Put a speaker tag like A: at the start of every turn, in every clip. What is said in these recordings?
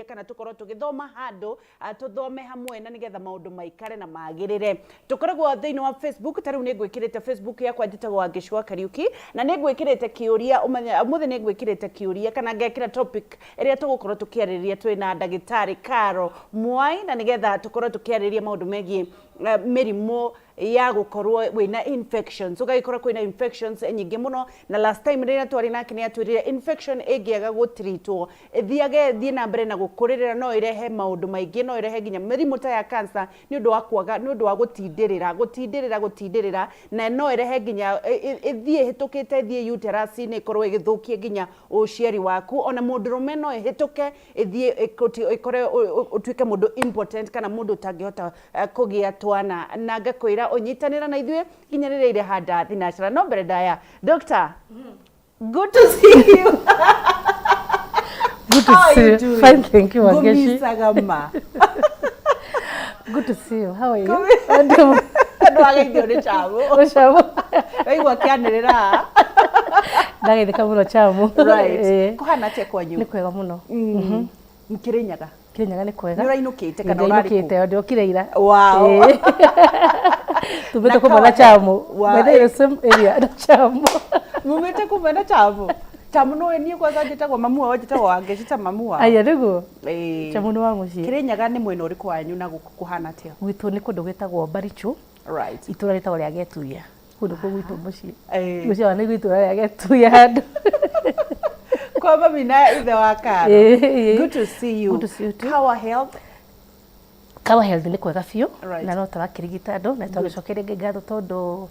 A: Kana tukorwo tugithoma handu, tuthome hamwe na nigetha maundu maikare na magirire. Tukoragwo thiini wa Facebook. Ta riu ni ngwikirite Facebook yakwa, njitagwo Wangeci wa Kariuki, na ni ngwikirite kiuria umuthi, ni ngwikirite kiuria kana ngekira topic ĩrĩa tũgũkorwo tũkĩarĩrĩria twĩna ndagĩtarĩ Caro Mwai, na nĩgetha tũkorwo tũkĩarĩrĩria maũndũ megiĩ mĩrimũ ya gũkorwo wĩna infections, ũgagĩkora kwĩna infections nyingĩ mũno. Na last time rĩrĩa twarĩ nake nĩ atwĩrire infection ĩngĩaga gũtreatwo, ĩthiage thiĩ na mbere na gũkũrĩrĩra, no ĩrehe maũndũ maingĩ, no ĩrehe nginya mĩrimũ ta ya cancer nĩ ũndũ wa kwaga, nĩ ũndũ wa gũtindĩrĩra, gũtindĩrĩra, gũtindĩrĩra, na no ĩrehe nginya ĩthiĩ ĩhĩtũkĩte, ĩthiĩ uterus-inĩ, ĩkorwo ĩgĩthũkie nginya ũciari waku. Ona mũndũrũme no ĩhĩtũke, ĩthiĩ ĩkore ũtuĩke mũndũ impotent kana mũndũ ũtangĩhota kũgĩa twana. Na ngakwĩra ũnyitanĩra na ithuĩ nginya rĩrĩa irehanda thinacara. No mbere ndaya, doctor, good to see you.
B: Good to
A: How are
B: see
A: you
B: you.
A: doing?
B: Fine, thank you, Wangeshi.
A: Ngũmicaga ma.
B: Good to see you. How are you?
A: Andũ ageithio nĩ chamu.
B: Ũcamu.
A: Waigua kĩanĩrĩra.
B: Ndageithĩka mũno, chamu.
A: Right.
B: Ĩĩ.
A: Kũhana atĩa kwanyu?
B: Nĩ kwega mũno.
A: Kĩrĩnyaga?
B: Kĩrĩnyaga nĩ kwega.
A: Nĩ ũrainũkĩte kana ũrarĩ kũ?
B: Ndainũkĩte, ndokire ira.
A: Wow.
B: Ĩĩ. Tumĩte
A: Na
B: kũmwe na chamu.
A: Wow.
B: By the way, same area na chamu.
A: Mumĩte kumwe na chamu. Chamu no niĩ kwanza njĩtagwo mamu wao, njĩtagwo Wangeci ta mamu wao.
B: Aya nĩguo.
A: Ĩĩ.
B: Chamu nĩ wa mũciĩ.
A: Kĩrĩnyaga nĩ mwena ũrĩkũ wanyu na gũkũ kũhana atĩa?
B: Gwitũ nĩ kũndũ gwĩtagwo Baricho, itũũra rĩtagwo rĩa Getuya. Kũu nĩkuo gwitũ mũciĩ. Mũciĩ wa nĩ gwitũ rĩa Getuya handũ.
A: Kwa mami na ithe wa Karo.
B: Ĩĩ.
A: Good to see you.
B: Good to see you too.
A: Kawa Health.
B: Kawa Health nĩ kwega biũ na no tũrakĩrigita andũ na twagĩcokeria Ngai ngatho tondũ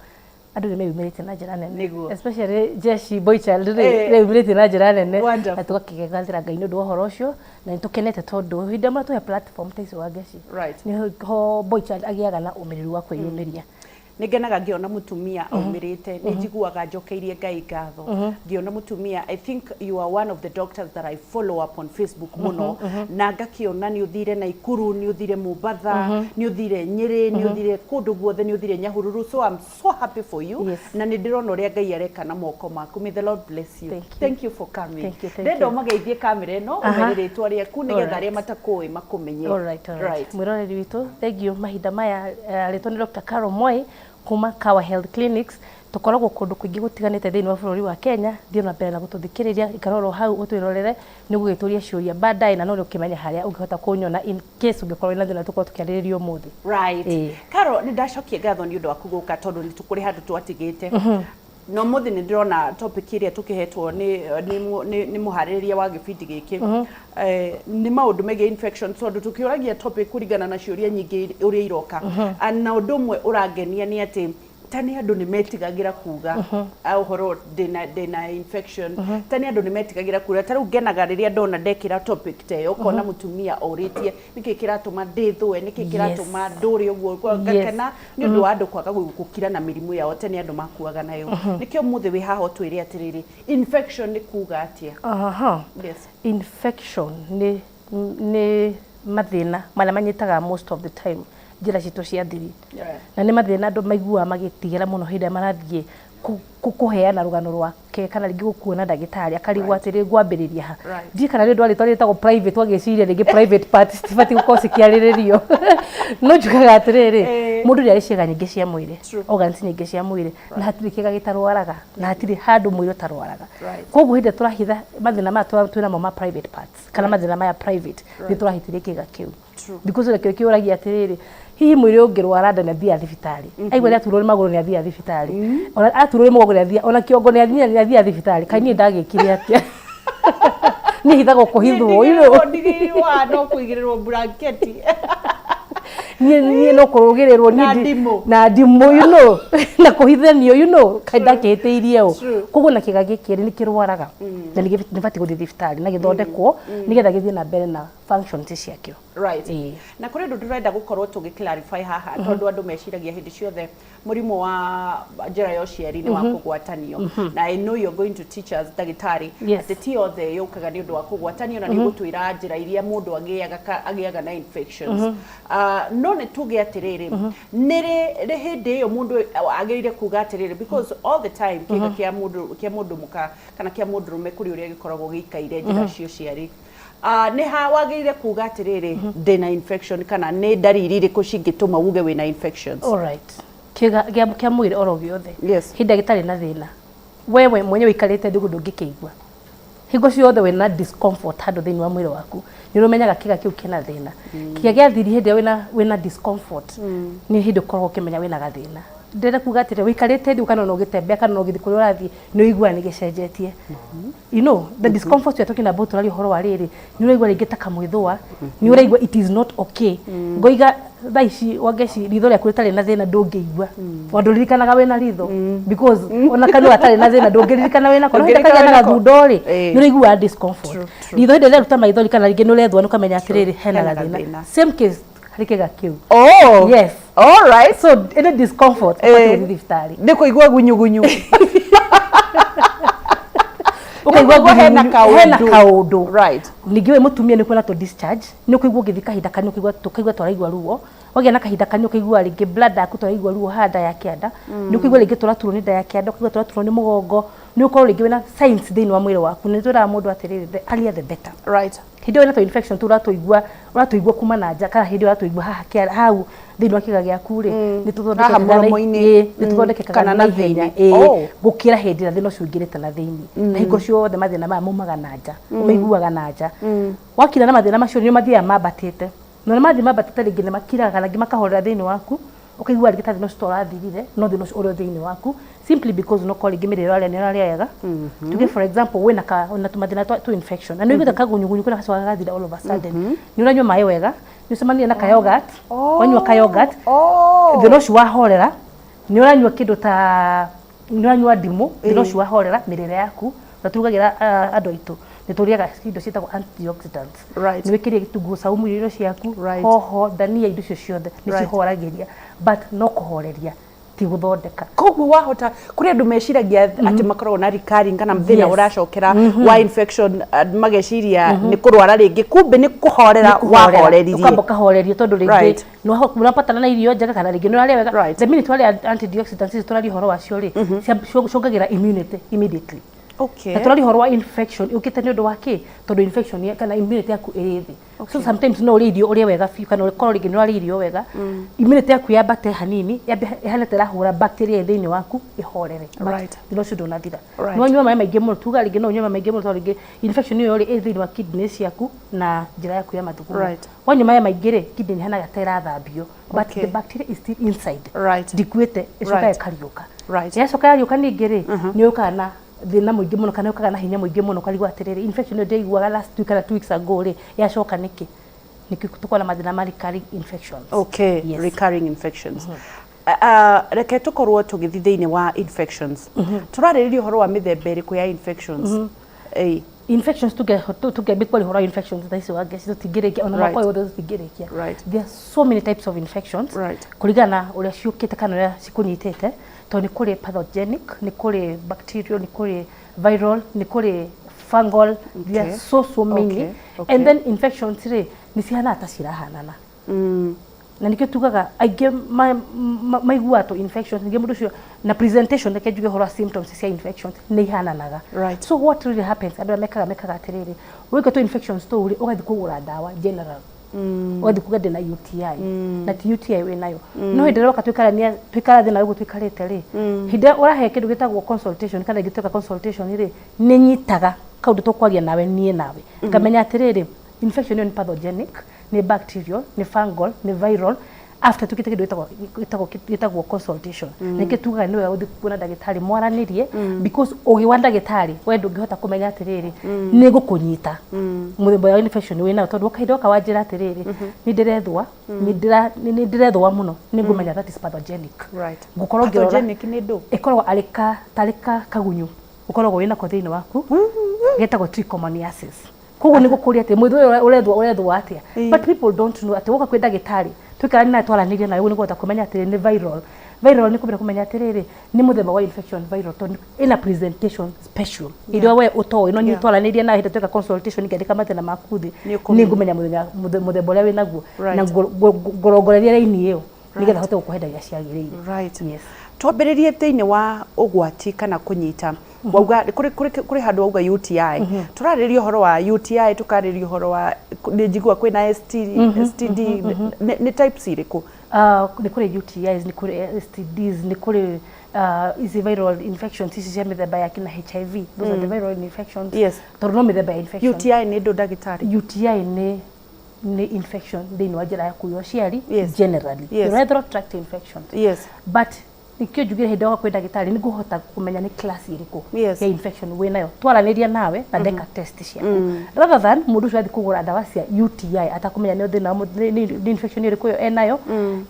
B: andũ nĩ meyumĩrĩtie na njĩra nene. Especially jeshi boy child rĩ, nĩ na njĩra nene na tũgakĩgathĩra Ngai nĩ ũndũ wa ũhoro ũcio, na nĩ tũkenete tondũ hĩndĩ ĩrĩa mũratũhe platform ta icio, Wangeci, nĩho boy child agĩaga na ũmĩrĩru wa kwĩyumĩria.
A: Nĩ ngenaga ngĩona mũtumia aumĩrĩte, nĩ njiguaga njokeirie Ngai ngatho ngĩona mũtumia. I think you are one of the doctors that I follow up on Facebook mũno, na ngakĩona nĩ ũthire Naikuru, nĩ ũthire Mombatha, nĩ ũthire Nyĩrĩ, nĩ ũthire kũndũ guothe, nĩ ũthire Nyahururu, so I'm so happy for you. Na nĩ ndĩrona ũrĩa Ngai areka na moko maku. May the Lord bless you.
B: Thank you.
A: Thank you for coming.
B: Thank you, thank
A: Ndĩrenda
B: you.
A: ũmageithie kamera ĩno, ũmere rĩtwa rĩaku nĩgetha arĩa matakũĩ makũmenye.
B: All right. Mwĩroreri witũ, thank you mahinda maya. Rĩtwa nĩ Dr. Carol Mwai kuma Kawa Health Clinics. Tũkoragwo kũndũ kũingĩ gũtiganĩte thĩinĩ wa bũrũri wa Kenya. Thiĩ na mbere na gũtũthikĩrĩria, ikara oro hau ũtwĩrorere, nĩ ũgũgĩtũria ciũria baadaye, na no nĩ ũkĩmenya harĩa ũngĩhota kũnyona in case ũngĩkorwo wĩna thĩna tũkorwo tũkĩarĩrĩria ũmũthĩ.
A: Karo, nĩ ndacokia ngatho nĩ ũndũ waku gũka tondũ nĩ tũkũrĩ handũ twatigĩte, na ũmũthĩ nĩ ndĩrona topic ĩrĩa tũkĩhetwo nĩ mũharĩrĩria wa gĩbindi gĩkĩ nĩ maũndũ megiĩ infection, tondũ tũkĩũragia topic kũringana na ciũria nyingĩ ũrĩa iroka. Na ũndũ ũmwe ũrangenia nĩ atĩ ta nĩ andũ nĩ metigagĩra kuga ũhoro ndĩna infection, ta nĩ andũ nĩ metigagĩra kuga. Ta rĩu ngenaga rĩrĩa ndona ndekĩra topic ta ĩyo, ũkona mũtumia orĩtie nĩkĩ kĩratũma ndĩthũe, nĩkĩ kĩratũma ndũre ũguo. Ngakena nĩ ũndũ wa andũ kwaga gũkira na mĩrimũ yao. Tene andũ makuaga nayo. Nĩkĩo ũmũthĩ wĩ haha ũtwĩre atĩrĩrĩ, infection nĩ kuga atĩa?
B: Infection nĩ mathĩna marĩa manyitaga most of the time njĩra citũ cia thiri, na nĩ mathĩna andũ maiguaga magĩtigĩra mũno hĩndĩ ĩrĩa marathiĩ kũheana rũgano rwake kana rĩngĩ gũkuona ndagĩtarĩ, akarigwo atĩrĩ, ngwambĩrĩria ha? Ndiĩ kana nĩ ũndũ wa rĩtwa rĩtagwo private, wagĩciria rĩngĩ private part citibatiĩ gũkorwo cikĩarĩrĩrio. No njugaga atĩrĩrĩ, mũndũ nĩ arĩ ciĩga nyingĩ cia mwĩrĩ, organs nyingĩ cia mwĩrĩ, na hatirĩ kĩga gĩtarwaraga, na hatirĩ handũ mwĩrĩ ũtarwaraga. Koguo hĩndĩ ĩrĩa tũrahitha mathĩna maya twĩnamo ma private parts kana mathĩna maya private, nĩ tũrahĩtĩria kĩga kĩu, because ũrĩa kĩo kĩũragia atĩrĩrĩ, hihi mwĩrĩ ũngĩrwara nda nĩ athiaga thibitarĩ? Aigua nĩ aturwo nĩ magũrũ, nĩ athiaga thibitarĩ, ona aturwo nĩ mũgongo nĩ athiaga, ona kĩongo nĩ athiaga thibitarĩ. Kaĩ niĩ ndagĩkire atĩa? Niĩ hithagwo kũhithwo.
A: Ndigĩrĩrwo no kũigĩrĩrwo blanketi.
B: Niĩ no kũrũgĩrĩrwo.
A: Na ndimũ.
B: Na ndimũ na kũhithanio kaĩ ndakĩhĩtĩirie ũ? Koguo na kĩga gĩkĩ nĩ kĩrwaraga na nĩ batiĩ gũthiĩ thibitarĩ na gĩthondekwo nĩgetha gĩthiĩ na mbere na functions ciakĩo.
A: Na kũrĩ ũndũ ndĩrenda gũkorwo tũgĩ clarify haha, tondũ andũ meciragia hĩndĩ ciothe mũrimũ wa njĩra ya ũciari nĩ wa kũgwatanio, na I know you're going to teach us, ndagĩtarĩ, atĩ ti othe yũkaga nĩ ũndũ wa kũgwatanio, na nĩ ũgũtwĩra njĩra iria mũndũ agĩaga na infections. No nĩ tuge atĩrĩrĩ, nĩ rĩ hĩndĩ ĩyo mũndũ agĩrĩire kuga atĩrĩrĩ, because all the time kĩga kĩa mũndũ, kĩa mũndũ mũka kana kĩa mũndũrũme, kũrĩ ũrĩa gĩkoragwo gĩikaire njĩra cia ũciari. Nĩ ha wagĩrĩire kuga atĩrĩrĩ, ndĩna infection, kana nĩ ndariri irĩkũ cingĩtũma uge wĩna infections?
B: Alright, kĩga kĩa mwĩrĩ oro gĩothe, hĩndĩ ĩrĩa gĩtarĩ na thĩna, wewe mwenyewe ũikarĩte thĩ ũguo ndũngĩkĩigua. Hingo ciothe wĩna discomfort handũ thĩinĩ wa mwĩrĩ waku, nĩ ũrĩmenyaga kĩga kĩu kĩna thĩna. Kĩga gĩa thiri, hĩndĩ ĩrĩa wĩna discomfort, nĩ hĩndĩ ũkoragwo ũkĩmenya wĩna gathĩna. Ndĩrenda kuga atĩrĩ, ũikarĩte thĩ kana ona ũgĩtembea kana ona ũgĩthiĩ kũrĩa ũrathiĩ, nĩ ũiguaga nĩ gĩcenjetie. The discomfort we are talking about, tũraria ũhoro wa rĩrĩ, nĩ ũraigua rĩngĩ ta kamwĩthũa, nĩ ũraigua it is not okay. Ngoiga thaa ici, Wangeci, ritho rĩaku rĩtarĩ na thĩna ndũngĩigua, tondũ ndũririkanaga wĩna ritho, because ona kanua gatarĩ na thĩna ndũngĩririkana wĩna ko. No hĩndĩ kagĩa na gathundo rĩ, nĩ ũraiguaga discomfort. Ritho hĩndĩ ĩrĩa rĩaruta maithori kana rĩngĩ nĩ ũrethũa, nĩ ũkamenya atĩrĩrĩ, hena
A: Hena
B: gathĩna.
A: Gathĩna.
B: Same case harĩ kĩga kĩu.
A: Oh.
B: Yes.
A: All right.
B: So any discomfort, ũbatiĩ gũthiĩ thibitarĩ.
A: Nĩ kũigua gunyugunyu.
B: Ũkaigua
A: Nĩkũigua hena
B: gunyugunyu, hena
A: kaũndũ.
B: Kaũndũ. Ningĩ wĩ mũtumia nĩ kuona tũ discharge, nĩ ũkũigua ũgĩthiĩ kahinda kanini ũkaigua tũkaigua twaraigua ruo. Wagĩa na kahinda kanini ũkaigua rĩngĩ bladder yaku tũraigua ruo haha nda ya kĩanda, nĩ ũkũigua rĩngĩ tũraturwo nĩ nda ya kĩanda, ũkaigua tũraturwo nĩ mũgongo, nĩ ũkorwo rĩngĩ wĩna signs thĩinĩ wa mwĩrĩ waku. Nĩ twĩraga mũndũ atĩrĩrĩ, the earlier the better. Hĩndĩ ĩyo wĩna tũ infection tũu ũratũigua kuma na nja, kana hĩndĩ ĩyo ũratũigua haha kĩara hau thĩinĩ wa kĩga gĩaku rĩ, nĩ
A: Haha
B: tũthondekekaga
A: mũromo-inĩ.
B: Nĩ tũthondekekaga
A: Kana na
B: na ihenya
A: thĩinĩ.
B: Gũkĩra hĩndĩ ĩrĩa thĩna ũcio ũingĩrĩte na thĩinĩ. Na hingo ciothe mathĩna maya maumaga na nja, ũmaiguaga na nja. Wakira na mathĩna macio, nĩ mathiaga mambatĩte, na ũrĩa mathiĩ mambatĩte, rĩngĩ nĩ makiraga kana rĩngĩ makahorera thĩinĩ waku, ũkaigua rĩngĩ ta thĩna ũcio ũrathirire, no thĩna ũcio ũrĩ o thĩinĩ waku, simply because no korwo rĩngĩ mĩrĩre ũrarĩa nĩ ũrarĩa wega. Tuge for example wĩna ka wĩna tũmathĩna twa tũ infection na nĩ ũiguĩte kagunyugunyu kũrĩa gacokaga gagathira all of a sudden, nĩ ũranyua maĩ wega, nĩ ũcemanirie na ka yogurt, wanyua ka yogurt, thĩna ũcio wahorera. Nĩ ũranyua kĩndũ ta nĩ ũranyua ndimũ, thĩna ũcio wahorera. Mĩrĩre yaku na turugagĩra andũ aitũ, nĩ tũrĩaga indo ciĩtagwo antioxidants, nĩ wĩkĩrie gĩtunguu saumu irio ciaku, hoho, ndania, indo icio ciothe nĩ cihoragĩria, but no kũhoreria, ti gũthondeka.
A: Koguo wahota kũrĩ andũ meciragia atĩ makoragwo na recurring kana thĩna ũracokera wa infection, mageciria nĩ kũrwara rĩngĩ, kumbe nĩ kũhorera wahoreririe.
B: Ũkamba ũkahorerio, tondũ rĩngĩ nĩ ũrapatana na irio njega kana rĩngĩ nĩ ũrarĩa wega. The minute warĩa antioxidants ici tũraria ũhoro wacio rĩ, ciongagĩra immunity immediately. Na tũraria ũhoro wa infection yũkĩte nĩ ũndũ wa kĩ? Tondũ infection kana immunity yaku ĩrĩ thĩ. So sometimes no ũrĩe irio ũrĩe wega biũ, kana ũkorwo rĩngĩ nĩ ũrarĩa irio wega, immunity yaku yambate hanini, yambe ĩhane ta ĩrahũra bacteria ĩ thĩinĩ waku ĩhorere. But thĩna ũcio ndũnathira. Nĩ wanyua maĩ maingĩ mũno, tuga rĩngĩ no ũnyue maĩ maingĩ mũno, tondũ rĩngĩ infection ĩyo rĩ ĩ thĩinĩ wa kidneys ciaku na njĩra yaku ya mathugumo. Wanyua maĩ maingĩ rĩ, kidney ĩhanaga ta ĩrathambio, but the bacteria is still inside. Ndikuĩte, ĩcokaga ĩkariũka. Yacoka yariũka ningĩ rĩ, nĩ yũkaga na thĩna mũingĩ mũno kana yũkaga na hinya mũingĩ mũno, ũkarigwo atĩrĩrĩ, infection ĩyo ndĩaiguaga last week kana 2 weeks ago rĩ, yacoka nĩkĩ? Nĩkĩo tũkoragwo na mathĩna ma recurring infections.
A: Okay.
B: Yes.
A: Recurring infections. Reke tũkorwo tũgĩthiĩ thĩinĩ wa infections. Tũrarĩrĩria ũhoro wa mĩthemba ĩrĩkũ ya infections? Ĩĩ.
B: Infections, tũngĩambia kwaria ũhoro wa infections thaa ici, Wangeci, tũtingĩrĩkia ona mwaka ũyũ wothe tũtingĩrĩkia. There are so many types of infections, kũringana na ũrĩa ciũkĩte kana ũrĩa cikũnyitĩte, tondũ nĩ kũrĩ pathogenic, nĩ kũrĩ bacterial, nĩ kũrĩ viral, nĩ kũrĩ fungal. There are so so many. And then infections rĩ, nĩ cihanaga ta cirahanana, na nikĩo tugaga aingĩ maiguaga tũ infections. Ningĩ mũndũ ũcio na presentation, reke njuge ũhoro wa symptoms cia infections, nĩ ihananaga. So what really happens, andũ arĩa mekaga atĩrĩrĩ, wĩka tũ infections tũu rĩ, ũgathiĩ kũgũra ndawa general, ũgathiĩ kuga ndĩna UTI, na ti UTI wĩ nayo. No hĩndĩ ĩrĩa woka tũikarania, tũikara thĩ nawe ũguo tũikarĩte rĩ, hĩndĩ ĩrĩa ũrahe kĩndũ gĩtagwo consultation kana ingĩ tweka consultation rĩ, nĩ nyitaga kaũndũ tũkwaria nawe niĩ nawe, ngamenya atĩrĩrĩ, infection ĩyo nĩ pathogenic, nĩ bacterial, nĩ fungal, nĩ viral, after tukite kĩndũ gĩtagwo consultation. Nĩkĩo tugaga nĩ wega gũthiĩ kuona ndagĩtarĩ mwaranĩrie, because ũgĩ wa ndagĩtarĩ we ndũngĩhota kũmenya atĩrĩrĩ nĩ gũkũnyita mũthemba wa infection wĩ nayo, tondũ kahinda woka wanjĩra atĩrĩrĩ, nĩ ndĩrethũa mũno, nĩ ngũmenya that is pathogenic. Ngũkorwo ngĩrora
A: Pathogenic nĩ ndũ?
B: Ĩkoragwo arĩ ka tarĩ ka kagunyu ũkoragwo wĩnako thĩinĩ waku getagwo trichomoniasis. Koguo nĩ gũkũria atĩ mwĩthĩ ũyũ ũrethwo ũrethwo atĩa, but people don't know atĩ woka kwĩ ndagĩtarĩ, tũikaranie nawe, twaranĩrie nawe ũguo, nĩ kũhota kũmenya atĩrĩ nĩ viral. Viral nĩ kũmenya atĩrĩrĩ, nĩ mũthemba wa infection viral, tondũ ĩna presentation special ĩrĩa we ũtoĩ, no niĩ twaranĩria nawe hĩndĩ tweka consultation, ngĩandĩka mathĩna maku thĩ,
A: Nĩ ũkũmenya.
B: Nĩ ngũmenya mũthemba ũrĩa wĩnaguo na ngũrongoreria raini ĩyo nĩgetha hote gũkũhe ndawa iria ciagĩrĩire. Yes.
A: Twambĩrĩrie thĩinĩ wa ũgwati kana kũnyita. Wauga kũrĩ handũ wauga UTI. Tũrarĩrĩria ũhoro wa UTI, tũkarĩrĩria ũhoro wa nĩ njigua kwĩna ST, STD, nĩ types irĩkũ?
B: Nĩ kũrĩ UTIs, nĩ kũrĩ STDs, nĩ kũrĩ ici viral infections ici cia mĩthemba ya kina HIV. Those are the viral infections. Tondũ no mĩthemba ya infection.
A: UTI nĩ ndũ, ndagĩtarĩ?
B: UTI nĩ infection thĩinĩ wa njĩra yaku ya ũciari, generally. Urethral tract infections. But nikio njugire hĩndĩ ĩyo kwĩ ndagĩtarĩ nĩ ngũhota kũmenya nĩ class ĩrĩkũ ya infection wĩ nayo twaranĩria nawe na ndeka test ciaku, rather than mũndũ ũcio athiĩ kũgũra ndawa cia UTI atakũmenya nĩ thĩna wa nĩ infection ĩrĩkũ ĩyo enayo,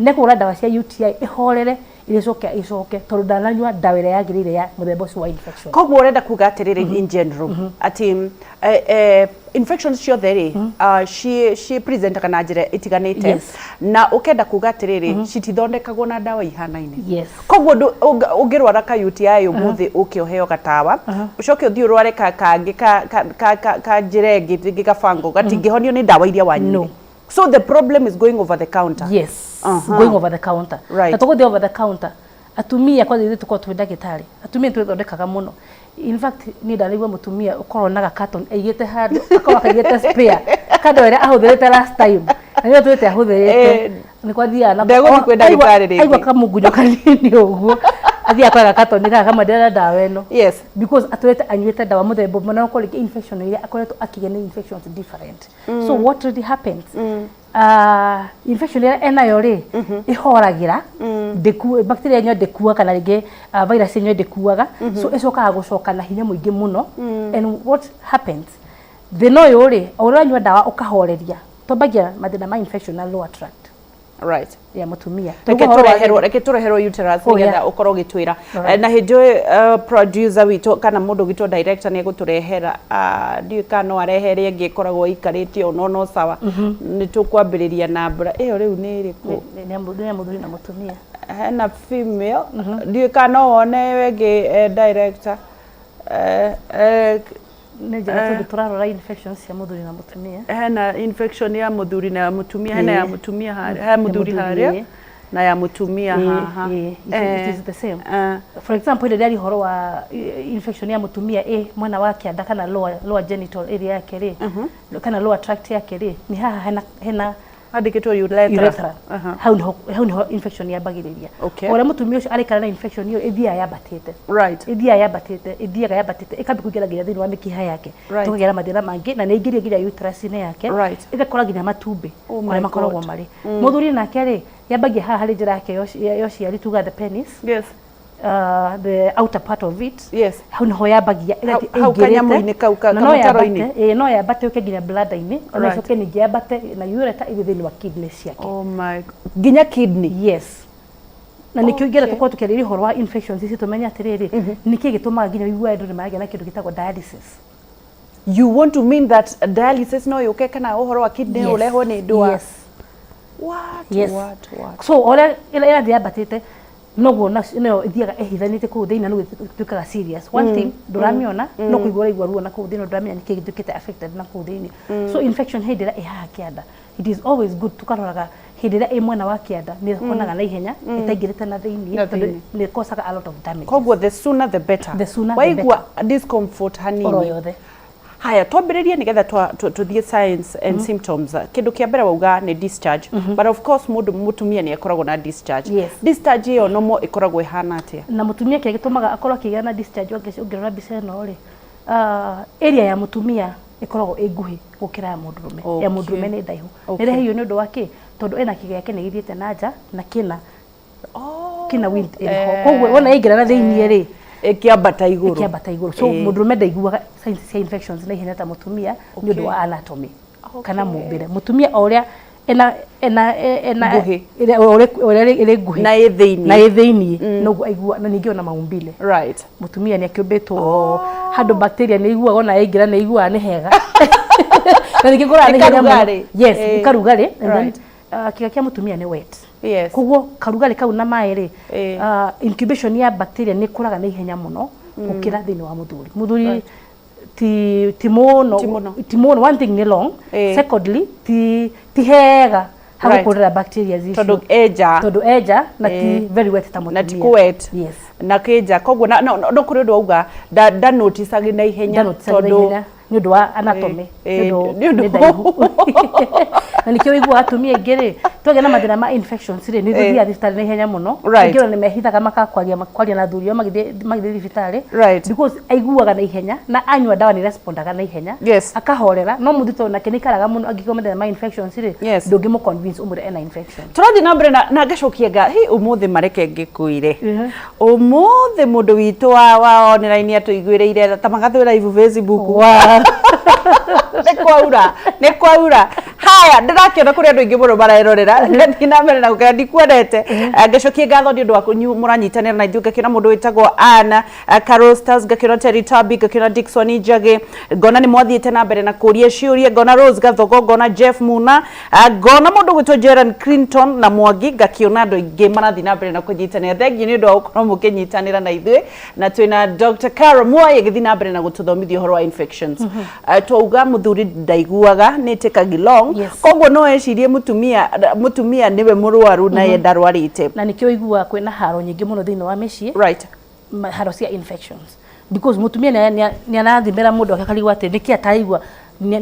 B: nĩ kũgũra ndawa cia UTI ĩhorere, ĩcoke ĩcoke tondũ ndananyua ndawa ĩrĩa yagĩrĩire ya mũthemba ũcio wa infection.
A: Koguo ũrenda kuga atĩrĩrĩ, in general, atĩ infections ciothe rĩ, ci presentaga na njĩra ĩtiganĩte, na ũkenda kuga atĩrĩrĩ, citithondekagwo na ndawa ihanaine?
B: Yes.
A: Koguo ũngĩrwara ka UTI ũmũthĩ, ũke ũheo gatawa, ũcoke ũthiĩ ũrware ka kangĩ ka njĩra ĩngĩ, rĩngĩ gabango, gatingĩhonio nĩ ndawa iria wanyuire?
B: No.
A: So the problem is going over the counter.
B: Yes. Going over the counter. Na tũgũthiĩ over the counter, atumia kwanza, ithuĩ tũkorwo twĩ ndagĩtarĩ atumia nĩ twĩthondekaga mũno. In fact, niĩ ndanaigua mũtumia ũkorwo na gacarton aigĩte handũ, akorwo akaigĩte spare kando ĩrĩa ahũthĩrĩte last time, na nĩyo twĩte ahũthĩrĩte, nĩ kwathiaga na
A: Ndegũthiĩ kwĩ ndagĩtarĩ rĩngĩ.
B: Aigua kamungunyo kanini ũguo, athiaga kwega carton gaka kamwe, ndĩrenda ndawa ĩno, because atũrĩte anyuĩte ndawa mũthemba ũmwe, na okorwo rĩngĩ infection ĩrĩa akoretwo akĩgĩa nĩ infections different. So what really happens, infection ĩrĩa enayo rĩ, ĩhoragĩra bacteria ĩyo ndĩkuaga, kana rĩngĩ virus ĩyo ndĩkuaga, so ĩcokaga gũcoka na hinya mũingĩ mũno. And what happens, thĩna ũyũ rĩ, o ũrĩa ũranyua ndawa ũkahoreria, twambagia mathĩna ma infection na lower tract ya mũtumia.
A: Reke
B: Ũguo ũhoro wa
A: tũreherwo uterus nĩgetha ũkorwo ũgĩtwĩra. Na hĩndĩ ũyũ producer witũ kana mũndũ witũ director nĩ egũtũrehera, ndiũĩ kana no arehe ĩrĩa ĩngĩ ĩkoragwo ĩikarĩte ũũ, no sawa, nĩ tũkwambĩrĩria na mbura ĩyo rĩu nĩ ĩrĩkũ?
B: Nĩ ya mũthuri na mũtumia.
A: Hena female, ndiũĩ kana no wone ĩyo ĩngĩ, director.
B: Nĩ njega tondũ tũrarora infections cia mũthuri na mũtumia.
A: Hena infection ya mũthuri na ya mũtumia, hena ya mũtumia harĩa, he mũthuri
B: mũthuri,
A: harĩa na ya mũtumia haha.
B: It is the same. For example, hĩndĩ ĩrĩa ũhoro wa infection ya mũtumia ĩ mwena wa kĩanda kana lower genital area yake rĩ, kana lower tract yake rĩ, nĩ haha hena
A: Handĩkĩtwo urethra.
B: Urethra. Hau niho infection yambagĩrĩria. Ũrĩa mũtumia ũcio arĩkara na infection ĩyo, ĩthiaga yambatĩte, ĩthiaga yambatĩte, ĩthiaga yambatĩte, ĩkambia kũingĩra nginya thĩinĩ wa mĩkiha yake, tũkagĩa na mathĩna mangĩ, na nĩ ĩingĩrie nginya uterus-inĩ yake, ĩgakora nginya matumbĩ
A: Oh my
B: kũrĩa makoragwo
A: God.
B: marĩ. Mũthuri nake rĩ, yambagia haha harĩ njĩra yake ya ũciari, tuga the penis, the outer part of it. Hau niho yambagia, ĩgathiĩ
A: Hau
B: ĩingĩrĩte.
A: Kanyamũ-inĩ kau
B: Na no
A: kamũtaro-inĩ.
B: yambate, ĩĩ, no yambate ũke nginya bladder-inĩ, ona ĩcoke ningĩ yambate na ureter ĩthiĩ thĩinĩ wa kidney ciake.
A: Oh my, nginya kidney?
B: Yes, na nĩkĩo ingĩenda tũkorwo tũkĩarĩria ũhoro wa infections ici, tũmenye atĩrĩrĩ, nĩkĩ gĩtũmaga nginya ũigue andũ nĩ maragĩa na kĩndũ gĩtagwo dialysis.
A: You want to mean that dialysis no yũke kana ũhoro wa kidney ũrehwo nĩ ndwa?
B: Yes.
A: What?
B: Yes.
A: What, what?
B: So ũrĩa ĩrathiĩ yambatĩte, noguo nayo ĩthiaga ĩhithanĩte kũu thĩinĩ, na noguo ĩtuĩkaga serious. One thing ndũramĩona, no kũigua ũraigua ruo na kũu thĩinĩ, ndũramenya nĩkĩ gĩtuĩkĩte affected na kũu thĩinĩ. So infection hĩndĩ ĩrĩa ĩ haha kĩanda, it is always good tũkaroraga hĩndĩ ĩrĩa ĩ mwena wa kĩanda, nĩ ĩhonaga na ihenya ĩtaingĩrĩte na thĩinĩ,
A: Na
B: tondũ
A: thĩinĩ.
B: nĩ ĩkosaga a lot of damage.
A: Koguo the sooner the better.
B: The sooner the
A: Waigua discomfort hanini
B: oro yothe.
A: Haya, twambĩrĩrie nĩgetha tũthiĩ signs and symptoms. Kĩndũ kĩa mbere wauga nĩ discharge, but of course mũndũ mũtumia nĩ akoragwo na discharge. Discharge ĩyo nomo ĩkoragwo ĩhana atĩa?
B: Na mũtumia kĩrĩa gĩtũmaga akorwo akĩgĩa na discharge, ũngĩrora mbica ĩno rĩ, area ya mũtumia ĩkoragwo ĩ nguhĩ gũkĩra ya mũndũrũme. Ya mũndũrũme nĩ ndaihu. Nĩ ĩrehagio nĩ ũndũ wa kĩ? Tondũ ena kĩgĩa yake nĩ gĩthiĩte na nja na kĩna width ĩrĩ ho, koguo wona yaingĩra na thĩiniĩ rĩ,
A: Ĩkĩambata igũrũ.
B: Ĩkĩambata igũrũ. So mũndũrũme ndaiguaga signs cia infections na ihenya ta mũtumia nĩ ũndũ wa anatomy kana mũmbĩre. Mũtumia o ũrĩa ena
A: Nguhĩ.
B: ũrĩa ĩrĩ nguhĩ
A: na ĩ thĩiniĩ,
B: na ĩ thĩiniĩ, noguo aigua. Na ningĩ ona maumbile, mũtumia nĩ akĩũmbĩtwo handũ bacteria nĩ iguaga, ona yaingĩra nĩ iguaga nĩ hega, na ningĩ kũraga nĩ hinya mũno.
A: Karugarĩ.
B: Yes, karugarĩ, and then kĩga kĩa mũtumia nĩ wet, koguo karugarĩ kau na maĩ rĩ, incubation ya bacteria nĩ ĩkũraga na ihenya mũno gũkĩra thĩinĩ wa mũthuri. Mũthuri ti mũno.
A: Ti mũno.
B: Ti mũno. One thing, nĩ long. Secondly, ti hega. Hagũkũrĩra bacteria icio.
A: Tondũ enja.
B: Tondũ enja na ti very wet ta
A: Na ti
B: mũtumia.
A: kũ-wet.
B: Yes.
A: Na kĩnja, koguo no kũrĩ ũndũ auga ndanoticagi na ihenya.
B: Ndanoticaga na ihenya nĩ ũndũ wa anatomy.
A: Nĩ ũndũ
B: nĩ ndaihu. Na nĩkĩo ũiguaga atumia aingĩ rĩ, twagĩa na mathĩna ma infections rĩ, nĩ tũthiaga thibitarĩ na ihenya mũno. Aingĩ ona nĩ mehithaga makaga kwaria na athuri ao magĩthiĩ thibitarĩ. Because aiguaga na ihenya na anyua ndawa nĩ respondaga na ihenya. Akahorera, no mũthuri tondũ nake nĩ aikaraga mũno angĩgĩa mathĩna ma infections rĩ, ndũngĩmũ convince ũmwĩre ena infection.
A: Tũrathiĩ na mbere na ngacokia nga hi ũmũthĩ mareke ngĩkwĩre. Ũmũthĩ mũndũ witũ wa online atũiguĩrĩire ta magathwĩra live Facebook. Nĩ kwaura, nĩ kwaura. Haya, ndĩrakĩona kũrĩ andũ aingĩ mũno marerorera. Ngathiĩ na mbere na gũkena ndikuonete. Ngacokia ngatho nĩ ũndũ wa mũranyitanĩra na ithuĩ. Ngakĩona mũndũ wĩtagwo Anna, Carol Stars, ngakĩona Terry Tabi, ngakĩona Dickson Njagi, ngona nĩ mwathiĩte na mbere na kũria ciũria, ngona Rose Gathogo, ngona Jeff Muna, ngona mũndũ gwĩtwo Gerald Clinton na Mwangi, ngakĩona andũ aingĩ marathiĩ na mbere na kũnyitanĩra. Thengiũ nĩ ũndũ wa gũkorwo mũkĩnyitanĩra na ithuĩ, na twĩna Dr. Carol Mwai agĩthiĩ na mbere na gũtũthomithia ũhoro wa infections. Twauga mũthuri ndaiguaga nĩ take long. Koguo no ecirie mũtumia nĩwe mũrwaru na ye ndarwarĩte.
B: Na nĩkĩo ũiguaga kwĩna haro nyingĩ mũno thĩinĩ wa mĩciĩ. Haro cia infections. Because mũtumia nĩ arathimĩra mũndũ akarigwo atĩ nĩkĩ ataraigua,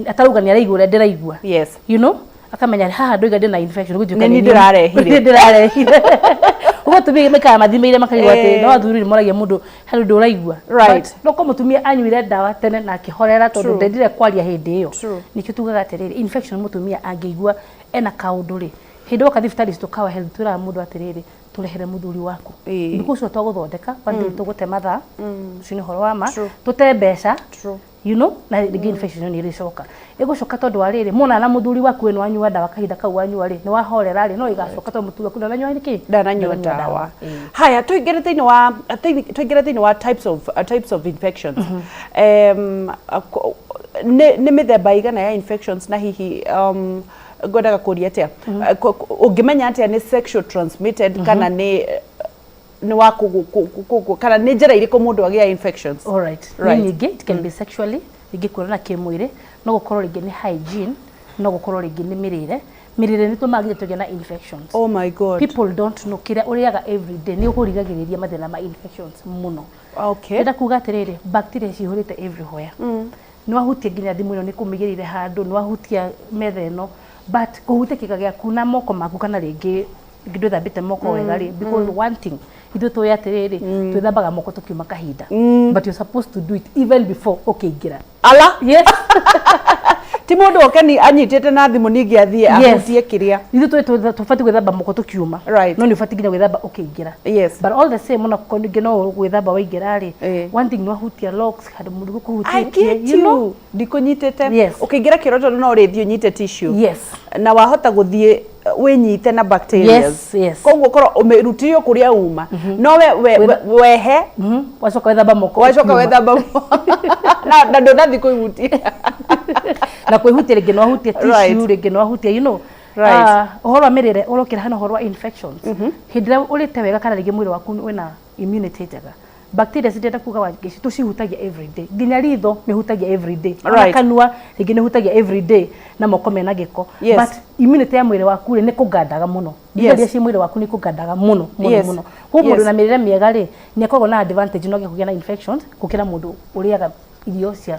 B: atarauga nĩ araigua ũrĩa ndĩraigua. You know? Akamenya haha ndoiga ndĩna infection, gũtuĩka
A: Nĩ niĩ
B: nĩ niĩ
A: ndĩrarehire.
B: Nĩ ndĩrarehire. Ũguo atumia maikaraga mathimĩire makarigwo atĩ no athuri nĩ moragia mũndũ harĩ ũndũ ũraigua. But no korwo mũtumia anyuire ndawa tene na akĩhorera tondũ ndendire kwaria hĩndĩ ĩyo. Nĩkĩo tugaga atĩrĩrĩ, infection mũtumia angĩigua ena kaũndũ rĩ, hĩndĩ woka thibitarĩ citũ Kawa Health twĩraga mũndũ atĩrĩrĩ, tũrehere mũthuri waku. Because ũcio twagũthondeka, one thing tũgũte mathaa, ũcio nĩ ũhoro wa ma, tũte mbeca, you know, na rĩngĩ infection ĩyo nĩ ĩrĩcoka. Ĩgũcoka tondũ wa rĩrĩ, mona na mũthuri waku we nĩ wanyua ndawa kahinda kau wanyua rĩ, nĩ wahorera rĩ, no ĩgacoka tondũ mũthuri waku ndananyua nĩkĩ?
A: Ndananyua ndawa. Haya, tũingĩre thĩinĩ wa, tũingĩre thĩinĩ wa types of infections. Nĩ mĩthemba igana ya infections na hihi ngwendaga kũria atĩa? Ũngĩmenya atĩa nĩ sexual transmitted kana nĩ wa kana nĩ njĩra irĩkũ mũndũ agĩa infections?
B: All right. Nĩ nyingĩ, it can be sexually, rĩngĩ kuonana kĩmwĩrĩ, no gũkorwo rĩngĩ nĩ hygiene, no gũkorwo rĩngĩ nĩ mĩrĩre. Mĩrĩre nĩ tũmaga nginya tũgĩe na infections.
A: Oh my God.
B: People don't know kĩrĩa ũrĩaga every day nĩ ũkũrigagĩrĩria mathĩna ma infections mũno. Ndĩrenda kuga atĩrĩrĩ, bacteria cihũrĩte everywhere. Nĩ wahutia nginya thimũ ĩno nĩ kũmĩigĩrĩire handũ, nĩ wahutia metha ĩno, but kũhutia kĩga gĩaku na moko maku kana rĩngĩ ndwĩthambĩte moko wega rĩ, because one thing ithuĩ tũĩ atĩrĩrĩ, twĩthambaga moko tũkiuma kahinda, but you're supposed to do it even before ũkĩingĩra.
A: Ala?
B: Yes.
A: Ti mũndũ oke ni anyitĩte na thimũ ningĩ athiĩ ahutie kĩrĩa.
B: Ithuĩ tũĩ tũbatiĩ gwĩthamba moko tũkiuma. No nĩ ũbatiĩ nginya gwĩthamba ũkĩingĩra. But all the same, ona korwo ningĩ no gwĩthamba waingĩra rĩ, one thing nĩ wahutia locks, handũ mũndũ gũkũhutĩtie,
A: I get
B: you know?
A: you. Ndikũnyitĩte.
B: Yes.
A: Ũkĩingĩra kĩoro tondũ no ũrĩthiĩ ũnyite tissue.
B: Yes.
A: Na wahota gũthiĩ wĩnyite na bacteria.
B: Yes, yes.
A: Koguo korwo ũmĩrutire kũrĩa uma. No wehe.
B: Wacoka wethamba moko.
A: Wacoka wethamba moko. Na ndũnathiĩ kwĩhutia.
B: Na kwĩhutia rĩngĩ no wahutie tissue, rĩngĩ no wahutie, you know. Ũhoro wa mĩrĩre ũrokĩra hena ũhoro wa infections. Hĩndĩ ĩrĩa ũrĩte wega kana rĩngĩ mwĩrĩ waku wĩna immunity njega, bacteria citienda kuga wangeci tũcihutagia every day, nginya ritho nĩ hutagia every day, ona kanua rĩngĩ nĩ hutagia every day na moko mena gĩko. But immunity ya mwĩrĩ waku rĩ, nĩ kũgandaga mũno. Iria ciĩ mwĩrĩ waku nĩ kũgandaga mũno, mũno, mũno. Koguo mũndũ na mĩrĩre mĩega rĩ, nĩ akoragwo na advantage no kũgĩa na infections gũkĩra mũndũ ũrĩaga irio cia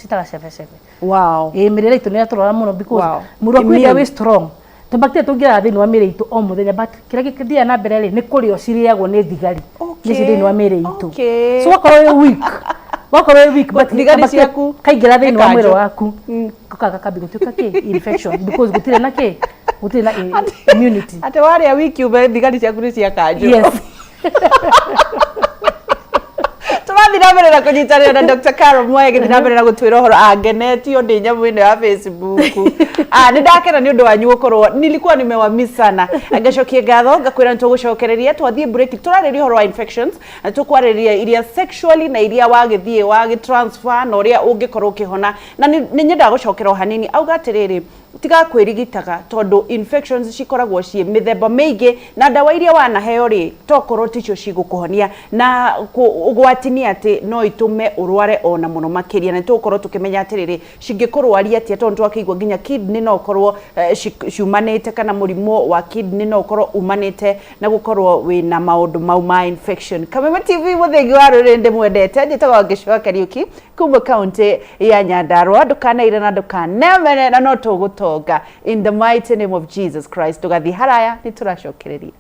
B: citaga cebecebe.
A: Wow.
B: Mĩrĩre itũ nĩ yatũrora mũno because mwĩrĩ waku hĩndĩ ĩrĩa wĩ strong, tũ bacteria tũingĩraga thĩinĩ wa mĩrĩ itũ o mũthenya, but kĩrĩa gĩthiaga na mbere rĩ, nĩ kũrĩo cirĩagwo nĩ thigari. Nĩ ci thĩinĩ wa mĩrĩ itũ. So wakorwo wĩ weak, wakorwo wĩ weak, but
A: Thigari
B: bacteria
A: ciaku
B: kaingĩra thĩinĩ wa
A: nĩ
B: mwĩrĩ
A: kanjũ.
B: waku, gũkaga kambi gũtuĩka kĩ? Infection, because gũtirĩ na kĩ? Gũtirĩ na immunity.
A: Atĩ warĩa wiki ume thigari ciaku nĩ cia kanjũ.
B: Yes.
A: Tũrathiĩ na mbere na kũnyitanĩra na Dr. Carol Mwai agĩthiĩ na mbere na gũtwĩra ũhoro angenetio nĩ nyamũ ĩno ya Facebook. Nĩ ndakena nĩ ũndũ wanyu gũkorwo nilikuwa nimewamiss sana. Ngacokia ngatho ngakwĩra nĩ tũgũcokereria twathiĩ break tũrarĩria ũhoro wa infections na tũkwarĩrĩria iria sexually na iria wagĩthiĩ wagĩtransfer na ũrĩa ũngĩkorwo ũkĩhona na nĩ nyendaga gũcokera o hanini auga atĩrĩrĩ Tiga kwĩrigitaga tondũ infections cikoragwo ciĩ mĩthemba mĩingĩ na ndawa iria wanaheo rĩ, tokorwo ticio cigũkũhonia, na ũgwati nĩ atĩ no itũme ũrware ona mũno makĩria. Na nĩtũgũkorwo tũkĩmenya atĩrĩrĩ, cingĩkũrwaria atĩa, tondũ twakĩigua nginya kidney no ũkorwo ciumanĩte, kana mũrimũ wa kidney no ũkorwo umanĩte na gũkorwo wĩna maũndũ mau ma infection. Kameme TV, mũthingi wa rũrĩrĩ, ndĩmwendete. Njĩtagwo Ngĩcua Kariuki kuma kaunti ya Nyandarua. Ndũkanaire na ndũkanemere, na no tũgũtonga in the mighty name of Jesus Christ. Tũgathiĩ haraya, nĩ tũracokereria.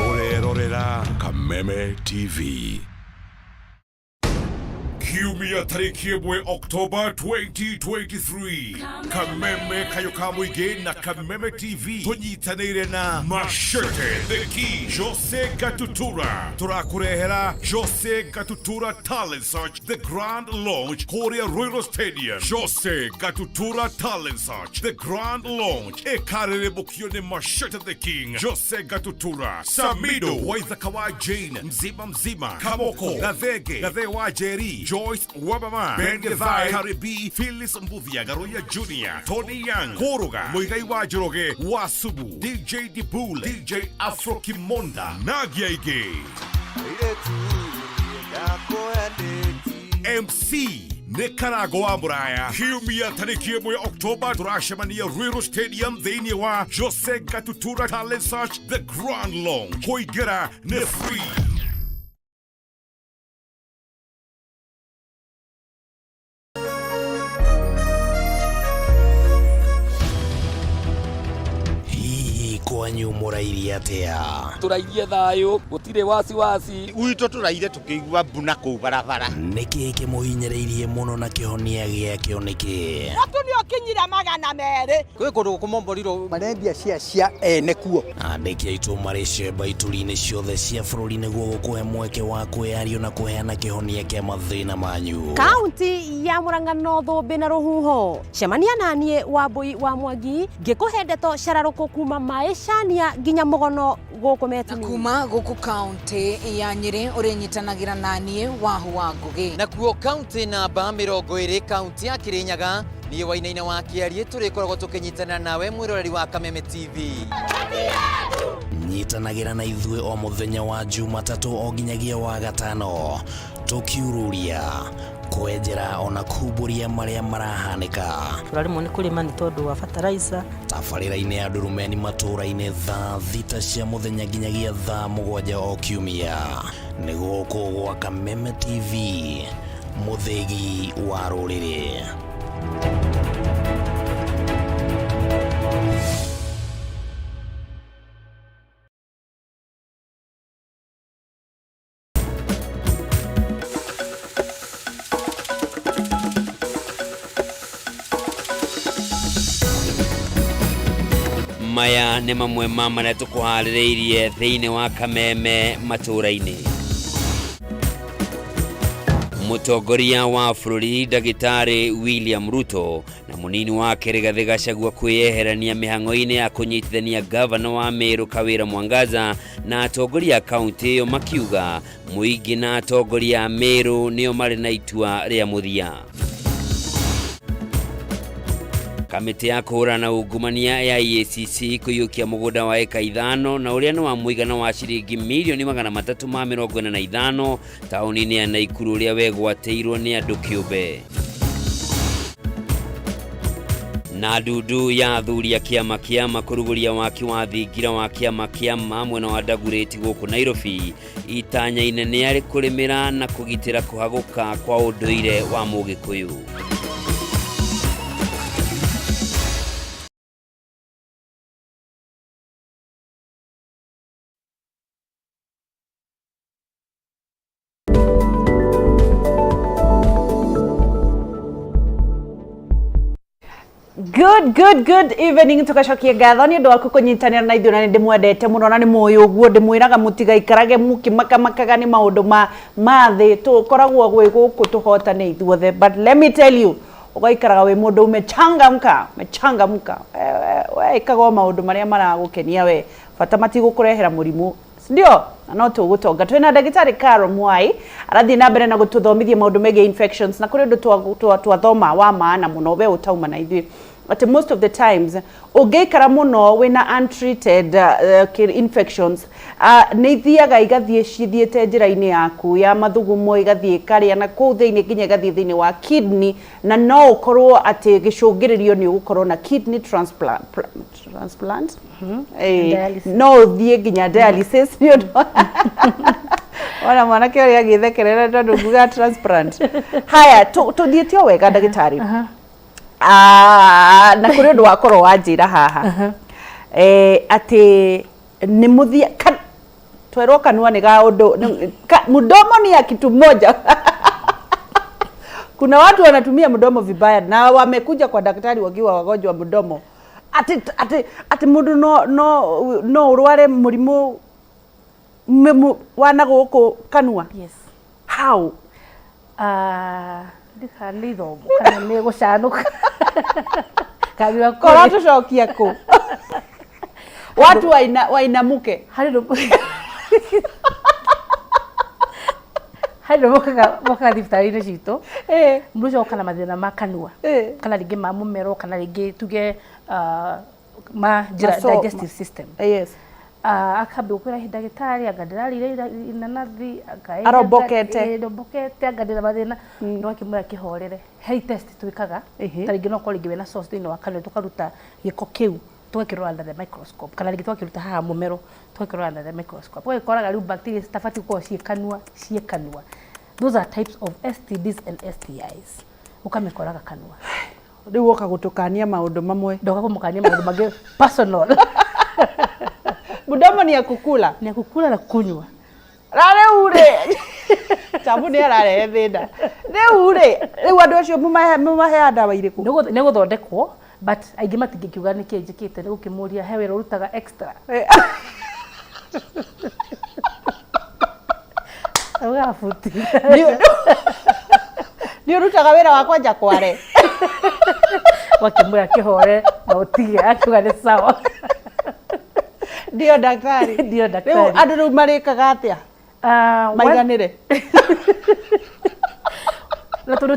C: Ũrerorera Kameme TV. Kiumia tarĩki 1 October 2023, Kameme Kayo ka Mũingĩ na Kameme TV tũnyitanĩire na Machete The Key Jose Gatutura tũrakũrehera Jose Gatutura Talent Search The Grand Launch kũrĩa Ruiru Stadium. Jose Gatutura Talent Search The Grand Launch ĩkarĩrĩmbũkio nĩ Machete The King Jose Gatutura, Samido Waithaka wa Jane, Mzima Mzima, Kamoko Gathenge, Gathe wa Jerry, Joyce Wabama, Ben Gethai, Karibi, Phyllis Mbuthia, Garoya Junior, Tony Young, Kũrũga, Mũigai wa Njoroge, wa Subu, DJ Dibule, DJ Afro Kimonda, Nagia Ingĩ. MC nĩ Karango wa Mũraya. Kiumia tarĩki 1 Oktoba tũracemania Ruiru Stadium thĩinĩ wa Jose Gatutura Talent Search The Grand Launch. Kũingĩra nĩ free.
D: Hihi kwanyu mũrairie atĩa?
E: Tũrairie thayũ, gũtirĩ wasiwasi.
F: Gwitũ tũraire tũkĩigua mbu na kũu barabara.
D: Nĩkĩ kĩmũhinyĩrĩirie mũno na kĩhonia gĩakĩo nĩkĩ?
G: Mũtu nĩ ũkinyire 200.
H: Kwĩ kũndũ gũkũmomborirwo marendia cia cia ene kuo.
D: Andĩki aitũ marĩ cemba ituri-inĩ ciothe cia bũrũri nĩguo gũkũhe mweke wa kwĩyario na kũheana kĩhonia kĩa mathĩna manyu.
I: Kaunti ya Murang'a no thũmbĩ na rũhuho. Cemania naniĩ Wambui wa Mwangi ngĩkũhe ndeto cararũkũ kuma maĩcania nginya mũgono gũkũ Metini.
J: Kuma gũkũ kaunti ya Nyĩrĩ ũrĩnyitanagĩra naniĩ Wahu wa Ngũgĩ.
H: Nakuo kaunti namba 20, kaunti ya Kirinyaga, niĩ Wainaina wa Kĩariĩ tũrĩkoragwo tũkĩnyitana nawe mwĩroreri wa Kameme TV.
D: Nyitanagĩra na ithuĩ o mũthenya wa Jumatatũ o nginyagia wa gatano, tũkiururia, kwenjera ona kumbũria marĩa marahanĩka.
K: Tũraremwo nĩ kũrĩma nĩ tondũ wa fertilizer.
D: Tabarĩra-inĩ ya Ndurumeni matũũra-inĩ thaa 6 cia mũthenya nginyagia thaa 7 o kiumia. Nĩ gũkũ gwa Kameme TV, mũthĩgi wa rũrĩrĩ.
L: Maya nĩ mamwe ma marĩa tũkũharĩrĩirie thĩinĩ wa Kameme matũũra-inĩ. Mũtongoria wa bũrũri Ndagĩtarĩ William Ruto na mũnini wake Rigathĩ Gachagua kwĩyeherania mĩhang'o-inĩ ya kũnyitithania gavana wa Meru Kawĩra Mwangaza na atongoria a kaunti ĩyo, makiuga mũingĩ na atongoria a Meru nĩo marĩ na itua rĩa mũthia. Kamĩtĩ ya kũhũrana na ungumania ya EACC kũiyũkia mũgũnda wa eka 5 na ũrĩa nĩ wa mũigana wa ciringi mirioni 345 taũni-inĩ ya Naikuru, ũrĩa wegwatĩirwo nĩ andũ kĩũmbe. Na ndundu ya athuri a kĩama kĩama kũrugũria waki wa thingira wa kĩama kĩama mwena wa Dagoretti gũkũ Nairobi, itanya inene arĩ kũrĩmĩra na kũgitĩra kũhagũka kwa ũndũire wa Mũgĩkũyũ.
A: Good, good, good evening. Tugacokia ngatho nĩ ũndũ waku kũnyitanĩra na ithuĩ, na nĩ ndĩmwendete mũno na nĩ mũĩ ũguo. Ndĩmwĩraga mũtigaikarage mũkĩmakamakaga nĩ maũndũ ma thĩ. Tũkoragwo gwĩ gũkũ tũhotane ithuothe, but let me tell you, ũgaikaraga wĩ mũndũ umechangamka, umechangamka. We ĩkaga o maũndũ marĩa maragũkenia we, bata matigũkũrehera mũrimũ, ndio? Na no tũgũtonga. Twĩna ndagĩtarĩ Caro Mwai, arathiĩ na mbere na gũtũthomithia maũndũ megiĩ infections, na kũrĩ ũndũ twathoma wa maana mũno we ũtauma na ithuĩ, atĩ most of the times ũngĩikara mũno wĩna untreated infections, nĩ ithiaga igathiĩ cithiĩte njĩra-inĩ yaku ya mathugumo, igathiĩ ĩkarĩa na kũu thĩinĩ nginya ĩgathiĩ thĩinĩ wa kidney, na no ũkorwo atĩ gĩcũngĩrĩrio nĩ ũgũkorwo na kidney transplant, transplant?
B: Dialysis.
A: No ũthiĩ nginya dialysis nĩ ũndũ ona mwanake ũrĩa agĩthekerera tondũ nguga transplant. Haya, tũthiĩte o wega, ndagĩtarĩ. Ah, na kũrĩ ũndũ wakorwo wanjĩra haha atĩ nĩ mũthia twerwo kanua nĩ ga ũndũ mdomo ni ya kitu moja. Kuna watu wanatumia mdomo vibaya na wamekuja kwa daktari wakiwa wagonjwa mdomo, ati mũndũ no ũrware mũrimũ wa na gũkũ kanua.
B: Yes.
A: How?
B: Ah, ndika nĩ ithomo kana nĩ gũcanũka kanua.
A: Korwo tũcokia kũ watu wainamuke.
B: Harĩ ndũ mokaga thibitarĩ-inĩ citũ. Mũndũ ũcio oka na mathĩna ma kanua kana rĩngĩ ma mũmero kana rĩngĩ tuge ma njĩra digestive system. Akambia gũkwĩra, "Ĩ, ndagĩtarĩ, anga ndĩrarĩire inanathi, anga ĩ,
A: Arombokete.
B: Ndombokete, anga ndĩna mathĩna." No akĩmwĩra kĩhorere, he test twĩkaga. Ta rĩngĩ no ũkorwo rĩngĩ wĩna sores thĩinĩ wa kanua, tũkaruta gĩko kĩu tũgakĩrora under the microscope, kana rĩngĩ tũgakĩruta haha mũmero tũgakĩrora under the microscope, ũgagĩkoraga rĩu bacteria citabatiĩ gũkorwo ciĩ kanua ciĩ kanua. Those are types of STDs and STIs, ũkamĩkoraga kanua.
A: Rĩu woka gũtũkania maũndũ mamwe.
B: Ndoka kũmũkania maũndũ mangĩ personal.
A: Mdomo ni ya kukula.
B: Ni ya kukula na kunywa.
A: Na rĩu rĩ, Tamu nĩ ararehe thĩna rĩu rĩ. Rĩu andũ acio mũmaheaga ndawa irĩkũ?
B: Nĩ gũthondekwo, but aingĩ matingĩkiuga nĩkĩ njĩkĩte. Nĩ gũkĩmũria he wĩra ũrutaga extra. Augaga buti.
A: Nĩ ũrutaga wĩra wa kwanja kware.
B: Wakĩmwĩra kĩhore na ũtige, akiuga nĩ sawa.
A: Ndio daktari.
B: Ndio
A: Rĩu
B: daktari.
A: Andũ rĩu marĩkaga atĩa maiganĩre?
B: Na tondũ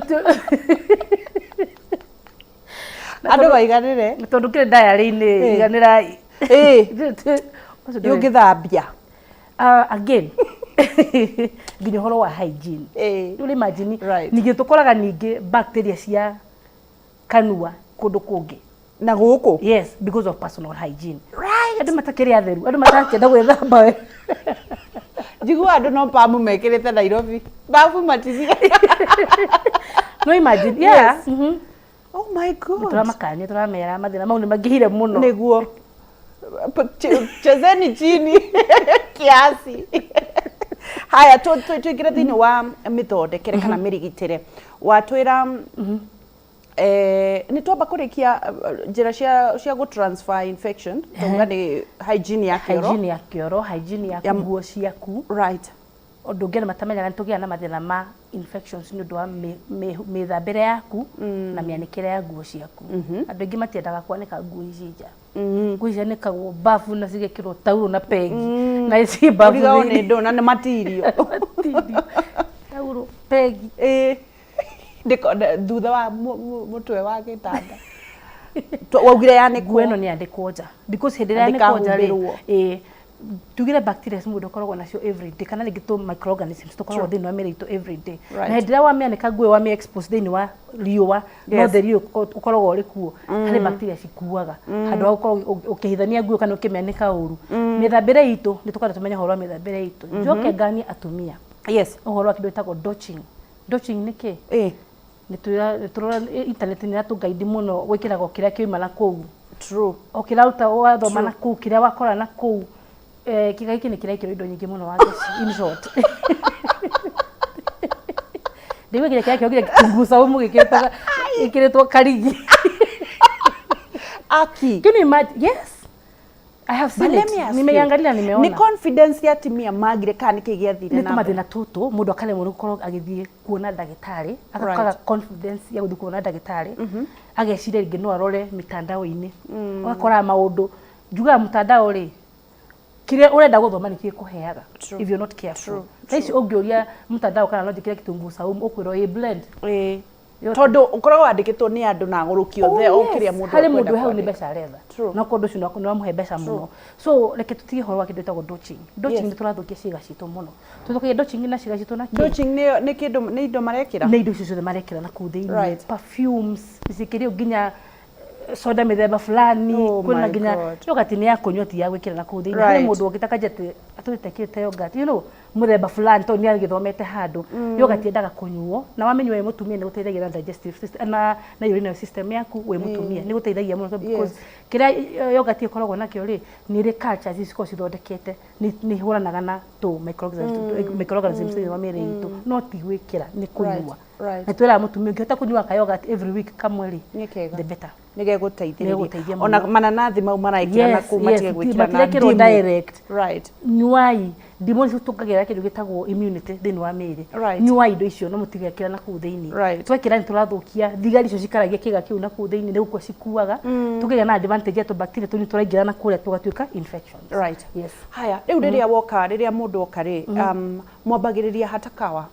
A: Andũ maiganĩre.
B: Na tondũ kĩrĩ diary-inĩ, iganĩrai.
A: Nĩ ũngĩthambia.
B: Again, nginya ũhoro wa hygiene. Rĩu imagine, ningĩ tũkoraga ningĩ bacteria cia kanua kũndũ kũngĩ.
A: Na gũkũ.
B: Yes, because of personal hygiene. Andũ matakĩrĩ atheru, andũ matakĩenda gwĩthamba we.
A: Njiguaga andũ no pamu mekĩrĩte Nairobi, babu matithiaga.
B: No imagine, yeah.
A: Yes. Oh my God.
B: Tũramakania, tũramera mathĩna mau nĩ maingĩhire mũno.
A: Nĩguo. Chezeni chini kiasi. Haya, tuingire thĩinĩ wa mĩthondekere kana mĩrigitĩre. Watwĩra nĩ twamba kũrĩkia njĩra cia gũ transfer infection, tauga nĩ hygiene ya kĩoro.
B: Hygiene ya kĩoro, hygiene ya nguo ciaku. Ũndũ ũngĩ andũ matamenyaga, nĩ tũgĩaga na mathĩna ma infections nĩ ũndũ wa mĩthambĩre yaku na mĩanĩkĩre ya nguo ciaku. Andũ aingĩ matiendaga kwanĩka nguo ici nja. Nguo ici cianĩkagwo bafu na cigekĩrwo taurũ na pegi na ci bafu
A: Ũrigagwo
B: thĩinĩ.
A: Nĩ ndũ na nĩ matirio.
B: Taurũ, pegi.
A: Ĩĩ. Thutha wa mũtwe wa gĩtanda. Waugire yanĩkwo.
B: Nguo ĩno nĩ yandĩkwo nja, because hĩndĩ ĩrĩa yanĩkwo nja rĩ,
A: Ndĩkahumbĩrwo.
B: Ĩĩ, tugire bacteria mũndũ akoragwo nacio every day, kana rĩngĩ tũ microorganisms tũkoragwo thĩinĩ wa mĩĩrĩ itũ every day. Na hĩndĩ ĩrĩa wamĩanĩka nguo ĩyo, wamĩ expose thĩinĩ wa riũa no theri ũyũ ũkoragwo ũrĩ kuo, harĩ bacteria cikuaga handũ ha gũkorwo ũkĩhithania nguo kana ũkĩmĩanĩka ũru. Mĩthambĩre itũ, nĩ tũkwenda tũmenye ũhoro wa mĩthambĩre itũ. Njoke nganie atumia ũhoro wa kĩndũ gĩtagwo douching. Douching nĩ kĩ? Nĩ tũrora internet nĩ ĩratũguide mũno gwĩkĩraga o kĩrĩa kĩoima na kũu. O kĩrĩa waruta wathoma na kũu, kĩrĩa wakora na kũu. Kĩga gĩkĩ nĩ kĩrekĩrwo indo nyingĩ mũno, Wangeci, in short. Ndĩgwĩkĩra kĩrĩa kĩokire kitunguu saumu gĩkĩrĩtwo karigi.
A: Aki.
B: Can you imagine? Yes. I have
A: But
B: seen
A: let
B: it.
A: me ask you,
B: Nimeiangalia, nimeona.
A: Nĩ confidence ya atumia magire kana nĩkĩ gĩathire
B: Nĩ
A: na
B: tũmathĩna tũtũ mũndũ akaremwo nĩ gũkorwo agĩthiĩ kuona ndagĩtarĩ, agakaga confidence ya gũthiĩ kuona ndagĩtarĩ, ageciria rĩngĩ no arore mitandao-inĩ, ũgakoraga maũndũ njugaga mtandao rĩ, kĩrĩa ũrenda gũthoma nĩ gĩkũheaga if you're not careful. Thaa ici ũngĩũria mtandao kana no njĩkĩre kitunguu saumu, ũkwĩrwo ĩ blend.
A: Tondũ ũkoragwo wandĩkĩtwo nĩ andũ na agũrũki othe o kĩrĩa mũndũ
B: harĩ
A: ekwenda
B: mũndũ hau nĩ
A: kwandĩka.
B: mbeca aretha no kũndũ ũcio nĩ wamũhe mbeca mũno. So reke tũtige ũhoro wa kĩndũ gĩtagwo douching. Douching nĩ tũrathũkia ciĩga citũ mũno. Tũthũkagia douching na ciĩga citũ na kĩ?
A: Douching nĩ kĩndũ, nĩ indo marekĩra?
B: Nĩ indo icio ciothe marekĩra na kũu thĩinĩ, perfumes cikĩrĩ nginya soda mĩthemba fulani.
A: Oh
B: kwĩna
A: my
B: nginya
A: God.
B: yogurt nĩ ya kũnyua, ti ya gwĩkĩra na kũu thĩinĩ. Harĩ mũndũ ũngĩ takanja atĩ atũrĩte kĩte yogurt mũthemba fulani tondũ nĩ agĩthomete handũ. Yogurt yendaga kũnyuo na wamenywo wĩ mũtumia nĩ gũteithagia na digestive system na urinary system yaku wĩ mũtumia, nĩ gũteithagia mũno tondũ because kĩrĩa yogurt ĩkoragwo nakĩo rĩ, nĩ ĩrĩ cultures ici cikoragwo cithondekete, nĩ ihũranaga na tũ microorganisms thĩinĩ wa mĩĩrĩ itũ, no ti gwĩkĩra, nĩ kũnyua. Na twĩraga mũtumia ũngĩhota kũnyua ka yogurt every week kamwe rĩ,
A: Nĩ kega.
B: the better.
A: Nĩ gegũteithĩrĩria.
B: Nĩgegũteithia
A: Ona
B: mũno.
A: mananathi mau maraĩkĩra na kũu matige gwĩkĩra na
B: matirekĩrwo
A: ndimũ.
B: Direct. Nyuai ndimũ, nĩ citũngagĩra kĩndũ gĩtagwo immunity thĩinĩ wa mĩĩrĩ. Nyuai indo icio no mũtigekĩra na kũu thĩinĩ. Twekĩra nĩ tũrathũkia thigari icio cikaragia kĩga kĩu na kũu thĩinĩ, nĩ gũkua cikuaga. Tũkĩgĩa na advantage ya tũbacteria tũnini tũraingĩra na kũrĩa tũgatuĩka infections. Yes.
A: Haya, rĩu rĩrĩa woka, rĩrĩa mũndũ oka rĩ, mwambagĩrĩria hatakawa?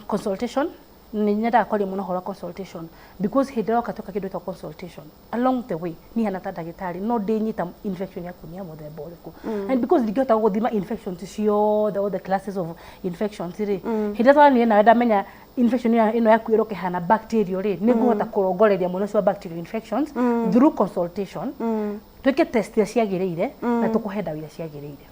B: Consultation, nĩ nyendaga kwaria mũno ũhoro wa consultation because hĩndĩ ĩrĩa woka tweka kĩndũ gĩtagwo consultation, along the way niĩ hana ta ndagĩtarĩ no ndĩnyita infection yaku nĩ ya mũthemba ũrĩkũ. And because ndingĩhota gũthima infections ciothe, all the classes of infections rĩ, hĩndĩ ĩrĩa twaranire nawe ndamenya infection ĩno yaku ĩroka ĩhana bacterial rĩ, nĩ ngũhota kũrongoreria mwena ũcio wa bacterial infections through consultation, twĩke test iria ciagĩrĩire na tũkũhe ndawa iria ciagĩrĩire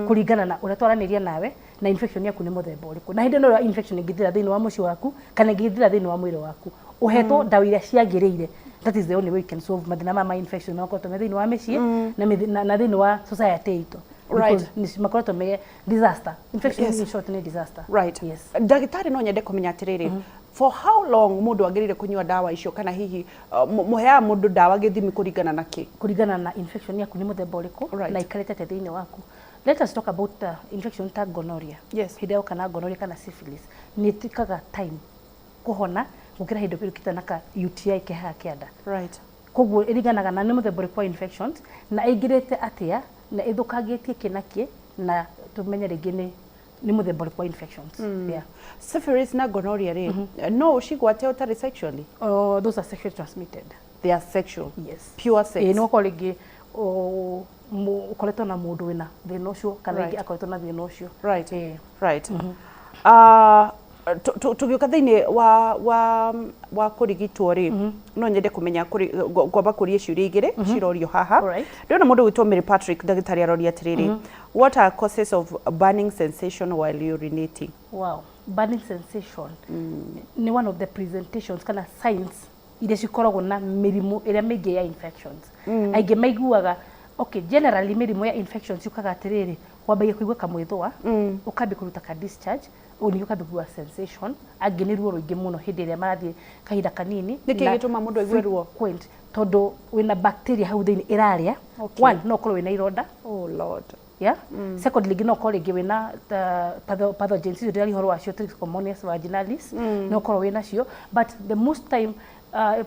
B: kũringana na ũrĩa twaranĩria nawe na infection yaku nĩ mũthemba ũrĩkũ, na hĩndĩ ĩno ĩrĩa infection ĩngĩthira thĩinĩ wa mũciĩ waku kana ĩngĩthira thĩinĩ wa mwĩrĩ waku, ũhetwo ndawa iria ciagĩrĩire. That is the only way you can solve mathĩna maya ma infection makoretwo me thĩinĩ wa mĩciĩ na thĩinĩ wa society itũ because nĩ makoretwo me disaster. Infection in short nĩ disaster. Yes.
A: Ndagĩtarĩ, no nyende kũmenya atĩrĩrĩ, for how long mũndũ agĩrĩire kũnyua ndawa icio, kana hihi mũheaga mũndũ ndawa gĩthimi kũringana na kĩ?
B: Kũringana na infection yaku nĩ mũthemba ũrĩkũ na ikarĩte atĩa thĩinĩ waku. Let us talk about infection ta gonorrhea. Hĩndĩ ĩrĩa yoka na gonorrhea kana syphilis, nĩ ĩtĩkaga time kũhona gũkĩra hĩndĩ ĩrĩa na ka UTI kehaga kĩanda. Koguo ĩringanaga na nĩ mũthemba ũrĩkũ wa infections na ĩingĩrĩte atĩa na ĩthũkangĩtie kĩ na kĩ, na tũmenye rĩngĩ nĩ mũthemba ũrĩkũ wa infections. Yeah.
A: Syphilis na gonorrhea rĩ, no ũcigwate ũtarĩ sexually?
B: Oh, those are sexually transmitted.
A: They are sexual?
B: Yes.
A: Pure sex?
B: Ĩĩ, nĩ gũkorwo rĩngĩ ũkoretwo na mũndũ wĩna thĩna ũcio kana rĩngĩ akoretwo na thĩna ũcio. Ĩĩ.
A: Right. Tũgĩũka thĩinĩ wa kũrigitwo rĩ, no nyende kũmenya ngwamba kũria ciũria igĩrĩ cirorio haha. Ndĩrona mũndũ gwĩtwo Mary Patrick, ndagĩtarĩ aroria atĩrĩrĩ, what are causes of burning sensation while urinating?
B: Wow, burning sensation nĩ one of the presentations kana signs iria cikoragwo na mĩrimũ ĩrĩa mĩingĩ ya infections. Aingĩ maiguaga, okay, generally mĩrimũ ya infections yũkaga atĩrĩrĩ, wambagia kũigua kamwĩthũa, ũkambia kũruta ka discharge, ningĩ ũkambia kũigua sensation, angĩ nĩ ruo rũingĩ mũno hĩndĩ ĩrĩa marathiĩ kahinda kanini.
A: Nĩkĩ
B: Na
A: gĩtũma mũndũ aigue ruo?
B: Frequent, tondũ wĩna bacteria hau thĩinĩ ĩrarĩa. One, no ũkorwo wĩna ironda.
A: Oh Lord.
B: Yeah. Secondly, rĩngĩ no ũkorwo rĩngĩ wĩna pathogens icio ndĩraria ũhoro wacio, Trichomonas vaginalis, no ũkorwo wĩna cio, but the most time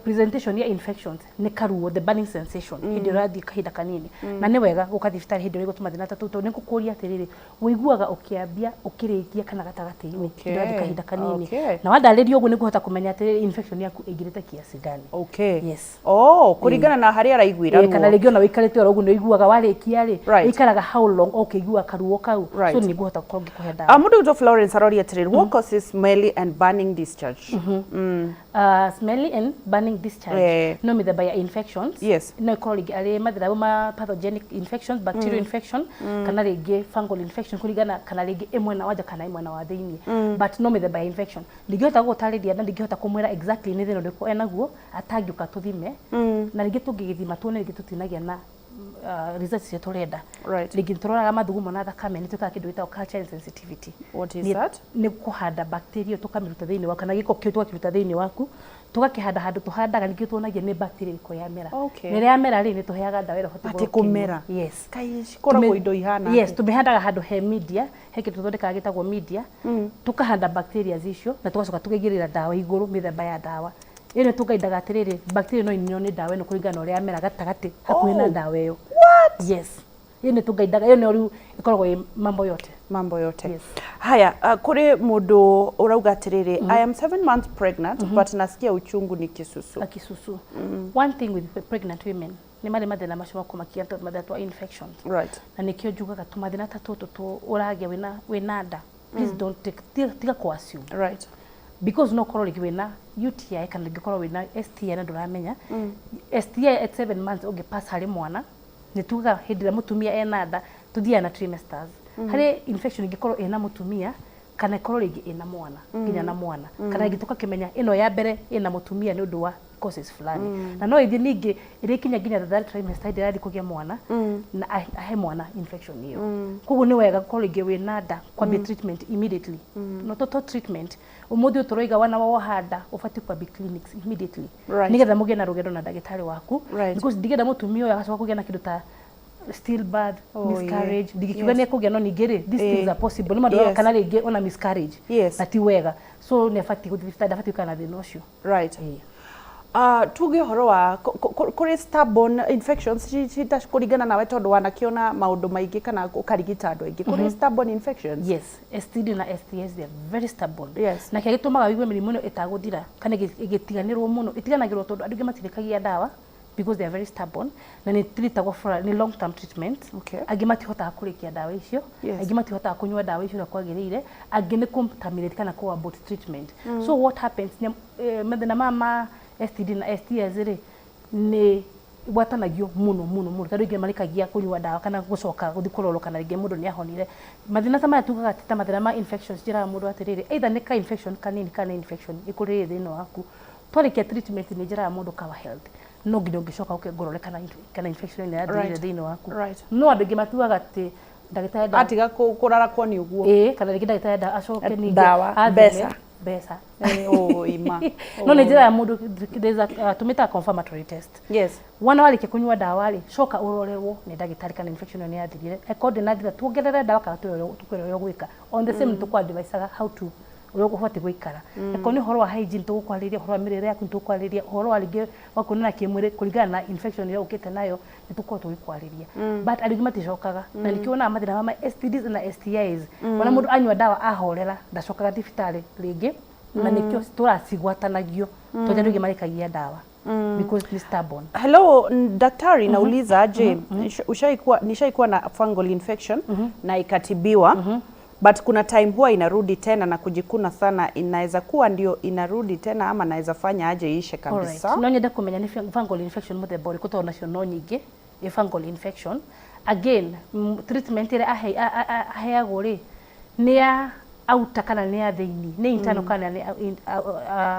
B: presentation ya infections nĩ karuo, the burning sensation hĩndĩ ĩrĩa ũrathiĩ kahinda kanini. Na nĩ wega gũka thibitarĩ hĩndĩ ĩrĩa ũgũtũma thĩna ta tũu, tondũ nĩ ngũkũria atĩrĩrĩ, ũiguaga ũkĩambia, ũkĩrĩkia kana gatagatĩ-inĩ hĩndĩ ĩrĩa ũrathiĩ kahinda kanini? Na wandarĩria ũguo nĩ ngũhota kũmenya atĩrĩrĩ, infection yaku ĩingĩrĩte kiasi gani. Yes.
A: Oh, kũringana na harĩa araiguĩra
B: Ĩĩ, kana
A: ruo.
B: Rĩngĩ ona wĩikarĩte oro ũguo nĩ ũiguaga warĩkia rĩ, ũikaraga how long o ũkĩiguaga karuo kau? So nĩ ngũhota gũkorwo ngĩkũhe ndawa.
A: Mũndũ gwĩtwo Florence aroria atĩrĩrĩ, what causes smelly and burning discharge?
B: Smelly and burning discharge no mĩthemba ya infections. No ĩkorwo rĩngĩ arĩ mathĩna ma pathogenic infections, bacterial infection, kana rĩngĩ fungal infection, kũringana kana rĩngĩ ĩ mwena wa nja kana ĩ mwena wa thĩinĩ, but no mĩthemba ya infection. Ndingĩhota gũgũtarĩria na ndingĩhota kũmwĩra exactly nĩ thĩna ũrĩkũ enaguo atangĩũka tũthime, na rĩngĩ tũngĩgĩthima tuone rĩngĩ tũtinagĩa na results iria tũrenda.
A: Right.
B: Rĩngĩ tũroraga mathugumo na thakame, nĩ twĩkaga kĩndũ gĩtagwo culture and sensitivity.
A: What is that?
B: Nĩ kũhanda bacteria, tũkamĩruta thĩinĩ waku, kana gĩko kĩu tũgakĩruta thĩinĩ waku, tũgakĩhanda handũ tũhandaga, ningĩ tuonagia nĩ bacteria ĩrĩkũ yamera. Na ĩrĩa yamera rĩ, nĩ tũheaga ndawa ĩrĩa ũbatiĩ
A: Atĩ
B: gũkorwo ũkĩnyua.
A: kũmera?
B: Yes.
A: Kaĩ cikoragwo indo ihana
B: Yes.
A: atĩa?
B: Tũmĩhandaga handũ he media, he kĩndũ tũthondekaga gĩtagwo media, tũkahanda bacteria icio na tũgacoka tũkaigĩrĩra ndawa igũrũ, mĩthemba ya ndawa ĩyo nĩ tũgaindaga atĩrĩrĩ, bacteria no ininwo nĩ ndawa ĩno kũringana na ũrĩa yamera gatagatĩ hakuhĩ na ndawa ĩyo.
A: What?
B: Yes, ĩyo nĩ tũgaindaga, ĩyo nĩyo rĩu ĩkoragwo ĩ mambo yote.
A: Mambo yote.
B: Yes.
A: Haya, kũrĩ mũndũ ũrauga atĩrĩrĩ, "I am 7 months pregnant, but nasikia uchungu ni kisusu."
B: Akisusu. One thing with pregnant women, nĩ marĩ mathĩna macio makũmakia, mathĩna twa infections. Na nĩkĩo njugaga tũmathĩna ta tũtũ tũ ũragĩa wĩna nda, please don't take, tiga kũ assume. Because no korwo rĩngĩ wĩna UTI kana rĩngĩ korwo wĩna STI na ndũramenya. STI at 7 months ũngĩpass harĩ mwana, nĩ tugaga hĩndĩ ĩrĩa mũtumia ena nda tũthiaga na trimesters. Harĩ infection ĩngĩkorwo ĩna mũtumia kana ĩkorwo rĩngĩ ĩna mwana, nginya na mwana, kana rĩngĩ tũgakĩmenya ĩno ya mbere ĩna mũtumia nĩ ũndũ wa causes fulani, na no ĩthiĩ ningĩ ĩrĩkinya nginya the third trimester, hĩndĩ ĩrĩa ĩrathiĩ kũgĩa mwana, na ahe mwana infection ĩyo. Koguo nĩ wega gũkorwo rĩngĩ wĩna nda kwambia treatment immediately. No to treatment ũmũthĩ ũyũ tũroiga, wana woha nda ũbatiĩ kwambia clinics immediately, nĩgetha mũgĩe na rũgendo na ndagĩtarĩ waku, because ndingĩenda mũtumia ũyũ agacoka kũgĩa na kĩndũ ta stillbirth, miscarriage. Ndingĩkiuga nĩ ekũgĩa, no ningĩ rĩ, these things are possible. Nĩ maũndũ kana rĩngĩ ona miscarriage, na ti wega. So nĩ abatiĩ gũthiĩ thibitarĩ, ndabatiĩ gũikara na thĩna ũcio.
A: Right. Tuge ũhoro wa kũrĩ stubborn infections kũringana nawe, tondũ wanakĩona maũndũ maingĩ kana ũkarigita andũ aingĩ, kũrĩ stubborn infections?
B: Yes, STD na STS, they are very stubborn. Na kĩrĩa gĩtũmaga wĩigue mĩrimũ ĩno ĩtagũthira kana ĩgĩtiganĩrwo mũno, ĩtiganagĩrwo tondũ andũ aingĩ matirĩkagia ndawa because they are very stubborn, na nĩ treatagwo for nĩ long term treatment. Angĩ matihotaga kũrĩkia ndawa icio, angĩ matihotaga kũnyua ndawa icio ũrĩa kwagĩrĩire, angĩ nĩ contaminate kana kũ abort treatment. So what happens, mathĩna maya ma STD na STS rĩ, nĩ gwatanagio mũno mũno mũno, tondũ aingĩ marĩkagia kũnyua ndawa kana gũcoka gũthiĩ kũrorwo kana rĩngĩ mũndũ nĩ ahonire. Mathĩna ta maya tugaga atĩ ta mathĩna ma infections, njĩraga mũndũ atĩrĩrĩ, either nĩ ka infection kanini kana nĩ infection ĩkũrĩrĩ thĩinĩ waku, twarĩkia treatment nĩ njĩraga mũndũ kawa health, no nginya ũngĩcoka ũke ngũrore kana infection nĩ yathirire thĩinĩ waku. No andũ aingĩ matuaga atĩ ndagĩtarĩ
A: Atiga kũrarakwo nĩ ũguo.
B: Ĩĩ, kana rĩngĩ ndagĩtarĩ enda acoke ningĩ
A: Ndawa,
B: athime
A: mbeca.
B: Mbeca.
A: Ũ, ima.
B: No nĩ njĩra ya mũndũ, there's a tũmĩtaga confirmatory test. Wona warĩkia kũnyua ndawa rĩ, coka ũrorerwo nĩ ndagĩtarĩ kana infection ĩyo nĩ yathirire. Angĩkorwo ndĩnathira, tuongerere ndawa kana tũkwĩre ũrĩa ũgwĩka. On the same, nĩ tũkũ-advisaga how to, ũrĩa ũbatiĩ gũikara. Angĩkorwo nĩ ũhoro wa hygiene, tũgũkwarĩria ũhoro wa mĩrĩre yaku, nĩ tũgũkwarĩria ũhoro wa rĩngĩ wa kuonana kĩmwĩrĩ kũringana na infection ĩrĩa ũkĩte nayo, nĩ tũkorwo tũgĩkwarĩria. But andũ aingĩ maticokaga, na nĩkĩo wonaga mathĩna ma STDs na STIs, ona mũndũ anyua ndawa ahorera, ndacokaga thibitarĩ rĩngĩ, na nĩkĩo tũracigwatanagio, tondũ andũ aingĩ marĩkagia ndawa because ni stubborn.
A: Hello, daktari, nauliza aje, nishaikuwa na fungal infection na ikatibiwa, but kuna time huwa inarudi tena na kujikuna sana. Inaweza kuwa ndio inarudi tena ama naweza fanya aje iishe kabisa?
B: Alright. No nyende kũmenya nĩ fungal infection mũthemba ũrĩkũ, tondũ nacio no nyingĩ. Ĩ fungal infection again, treatment ĩrĩa aheagwo rĩ, nĩ ya outer kana nĩ ya thĩinĩ, nĩ internal kana nĩ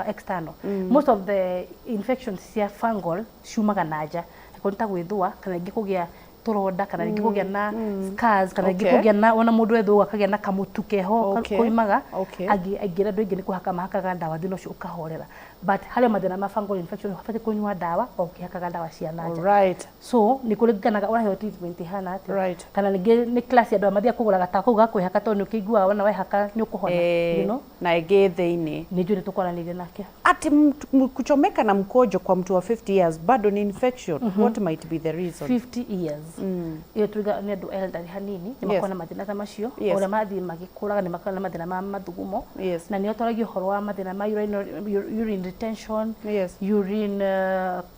B: external? Most of the infections cia fungal ciumaga na nja, angĩkorwo nĩ ta gwĩthũa kana rĩngĩ kũgĩa tũronda kana rĩngĩ kũgĩa na scars kana rĩngĩ kũgĩa na ona mũndũ ethũa akagĩa na kamũtu keho koimaga. Angĩ aingĩ, andũ aingĩ nĩ kũhaka mahakaga ndawa, thĩna ũcio ũkahorera. But harĩ mathĩna ma fungal infection, ũbatiĩ kũnyua ndawa o ũkĩhakaga ndawa cia na nja. So nĩ kũringanaga ũraheo treatment ĩhana atĩa, kana rĩngĩ nĩ class ya andũ arĩa mathiaga kũgũra gatawa kau ga kwĩhaka, tondũ nĩ ũkĩiguaga wona wehaka nĩ ũkũhona, you know?
A: Na ĩngĩ thĩinĩ.
B: Nĩ njũĩ nĩ tũkwaranĩria nake.
A: Ati kuchomeka na mkojo kwa mtu wa 50 years bado ni infection. What might be the reason?
B: 50 years, ĩyo tuiga nĩ andũ elderly hanini, nĩ makoragwo na mathĩna ta macio. Ũrĩa mathiĩ magĩkũraga nĩ makoragwo na mathĩna ma mathugumo, na nĩo twaragia ũhoro wa mathĩna ma urine retention, urine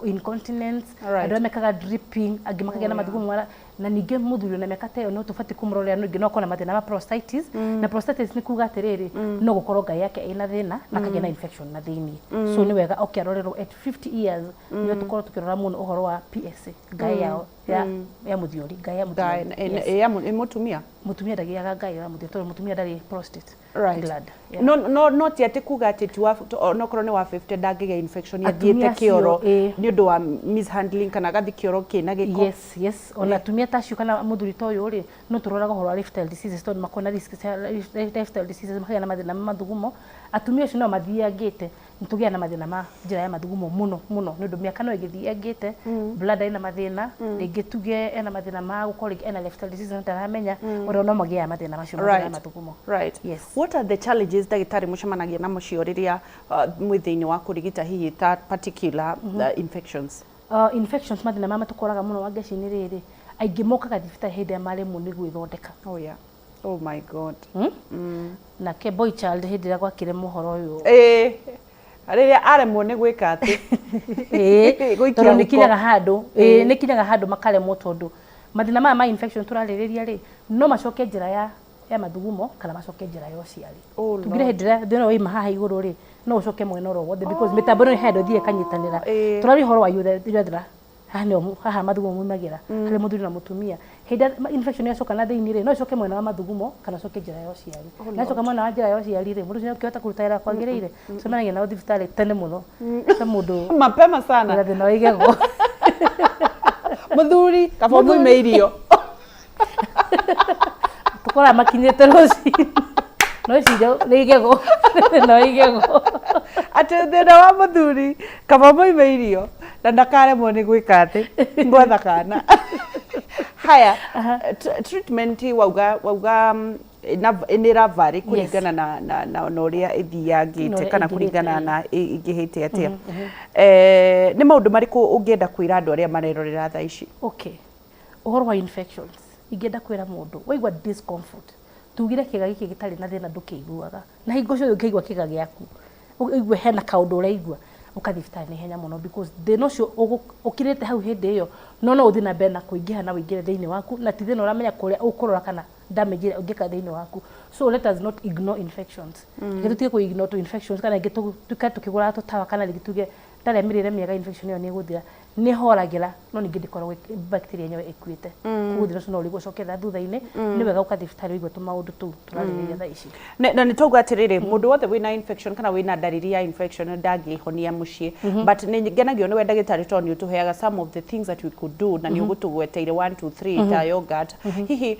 B: incontinence, andũ arĩa mekaga dripping, angĩ makagĩa na mathugumo mara. Na ningĩ mũthuri ona mĩaka ta ĩyo no tũbatiĩ kũmũrorera, no ningĩ no akorwo na mathĩna ma prostatitis. Na prostatitis nĩ kuga atĩrĩrĩ, no gũkorwo ngai yake ĩna thĩna na akagĩa na infection na thĩinĩ. So nĩ wega oke arorerwo at 50 years, nĩo tũkorwo tũkĩrora mũno ũhoro wa PSA ngai yao. ya ya mũthiori, ngaĩ ya mũthiori. Yes.
A: Ĩ mũtumia?
B: Mũtumia ndagĩaga ngaĩ ya mũthiori tondũ mũtumia ndarĩ prostate gland. Yeah.
A: No ti atĩ kuga atĩ ti wa onokorwo nĩ wa 50 ndangĩgĩa infection
B: Atumia
A: athiĩte kĩoro
B: acio, ĩ.
A: nĩ ũndũ wa mishandling kana agathiĩ kĩoro kĩna gĩko.
B: Yes, ona atumia ta acio kana mũthuri ta ũyũ rĩ, no tũroraga ũhoro wa lifestyle diseases tondũ makoragwo na risk cia lifestyle diseases, makagĩa na mathĩna ma mathugumo. Atumia acio no mathiangĩte, nĩ tũgĩaga na mathĩna ma njĩra ya mathugumo mũno mũno nĩ ũndũ mĩaka no ĩgĩthiangĩte, bladder ĩna mathĩna, rĩngĩ tuge ena mathĩna ma gũkorwo rĩngĩ ena lifestyle diseases na ndaramenya, ona no magĩaga mathĩna macio ma njĩra ya mathugumo.
A: Right.
B: Yes.
A: What are the challenges ndagĩtarĩ mũcemanagia namo cio rĩrĩa mwĩ thĩinĩ wa kũrigita hihi ta particular infections?
B: Infections, mathĩna marĩa matũkoraga mũno Wangeci nĩ rĩrĩ, aingĩ mokaga thibitarĩ hĩndĩ ĩrĩa maremwo nĩ gwĩthondeka.
A: Oh yeah. Oh my God.
B: Nake boy child hĩndĩ ĩrĩa gwakire mũhoro ũyũ.
A: Ĩĩ. Rĩrĩa aremwo nĩ gwĩka atĩ gũikia
B: Tondũ nĩ
A: huko.
B: kinyaga handũ, ĩĩ, nĩ kinyaga handũ makaremwo tondũ mathĩna maya ma infection tũrarĩrĩria rĩ, no macoke njĩra ya mathugumo kana macoke njĩra ya ũciari.
A: Oh,
B: Tugire
A: Lord.
B: hĩndĩ ĩrĩa thĩna waima haha igũrũ rĩ, no ũcoke mwena oro wothe because mĩtambo ĩno he handũ ĩthiĩ ĩkanyitanĩra. Tũraria ũhoro wa urethra, haha nĩho haha mathugumo maumagĩra harĩ mũthuri na mũtumia. Hĩndĩ ĩrĩa infection yacoka na thĩinĩ rĩ, no ĩcoke mwena wa mathugumo kana ĩcoke njĩra ya ũciari.
A: Oh,
B: Na yacoka
A: Lord.
B: mwena wa njĩra ya ũciari rĩ, mũndũ ũcio nĩakĩhota kũruta wĩra kwagĩrĩire. Tũcemanagia nao thibitarĩ tene mũno ta mũndũ
A: mapema sana
B: wĩna thĩna wa igego.
A: Mũthuri, kaba mũime irio.
B: Tũkoraga makinyĩte rũcinĩ, no iciria nĩ igego, thĩna wa igego.
A: Atĩ thĩna wa mũthuri, kaba mũime irio na ndakaremwo nĩ gwĩka atĩ gwetha kana. Haya, treatment wauga nĩ ĩravarĩ kũringana na ũrĩa ĩthiangĩte
B: Na ũrĩa
A: kana
B: ĩingĩhĩte,
A: kũringana
B: ĩĩ.
A: na ĩingĩhĩte atĩa. Nĩ maũndũ marĩkũ ũngĩenda kwĩra andũ arĩa marerorera thaa ici?
B: Okay. Ũhoro wa infections, ingĩenda kwĩra mũndũ, waigua discomfort, tugire kĩga gĩkĩ gĩtarĩ na thĩna ndũkĩiguaga. Na hingo ciothe ũngĩigua kĩga gĩaku, ũigue hena kaũndũ ũraigua, ũka thibitarĩ na ihenya mũno because thĩna ũcio ũkirĩte hau hĩndĩ ĩyo, no ũthiĩ na mbere na kũingĩha na ũingĩre thĩinĩ waku, na ti thĩna ũramenya kũrĩa ũkũrora kana damage ĩrĩa ũngĩka thĩinĩ waku. So let us not ignore infections. Reke tũtige kũ ignore tũ infections kana rĩngĩ tũikare tũkĩgũraga tũtawa kana rĩngĩ tuge ndarĩa mĩrĩre mĩega infection ĩyo nĩ ĩgũthira. Nĩ ĩhoragĩra no ningĩ ndĩkoragwo bacteria yenyewe ĩkuĩte. Koguo thĩna ũcio no ũrĩgũcokerera thutha-inĩ. Nĩ wega ũka thibitarĩ ũigue tũmaũndũ tũu tũrarĩrĩria thaa ici.
A: Na nĩ twauga atĩrĩrĩ, mũndũ wothe wĩna infection kana wĩna ndariri ya infection ndangĩhonia mũciĩ, but nĩ ngenagio nĩwe ndagĩtarĩ tondũ nĩ ũtũheaga some of the things that we could do na nĩ ũgũtũgweteire 1 2 3 ta yogurt hihi.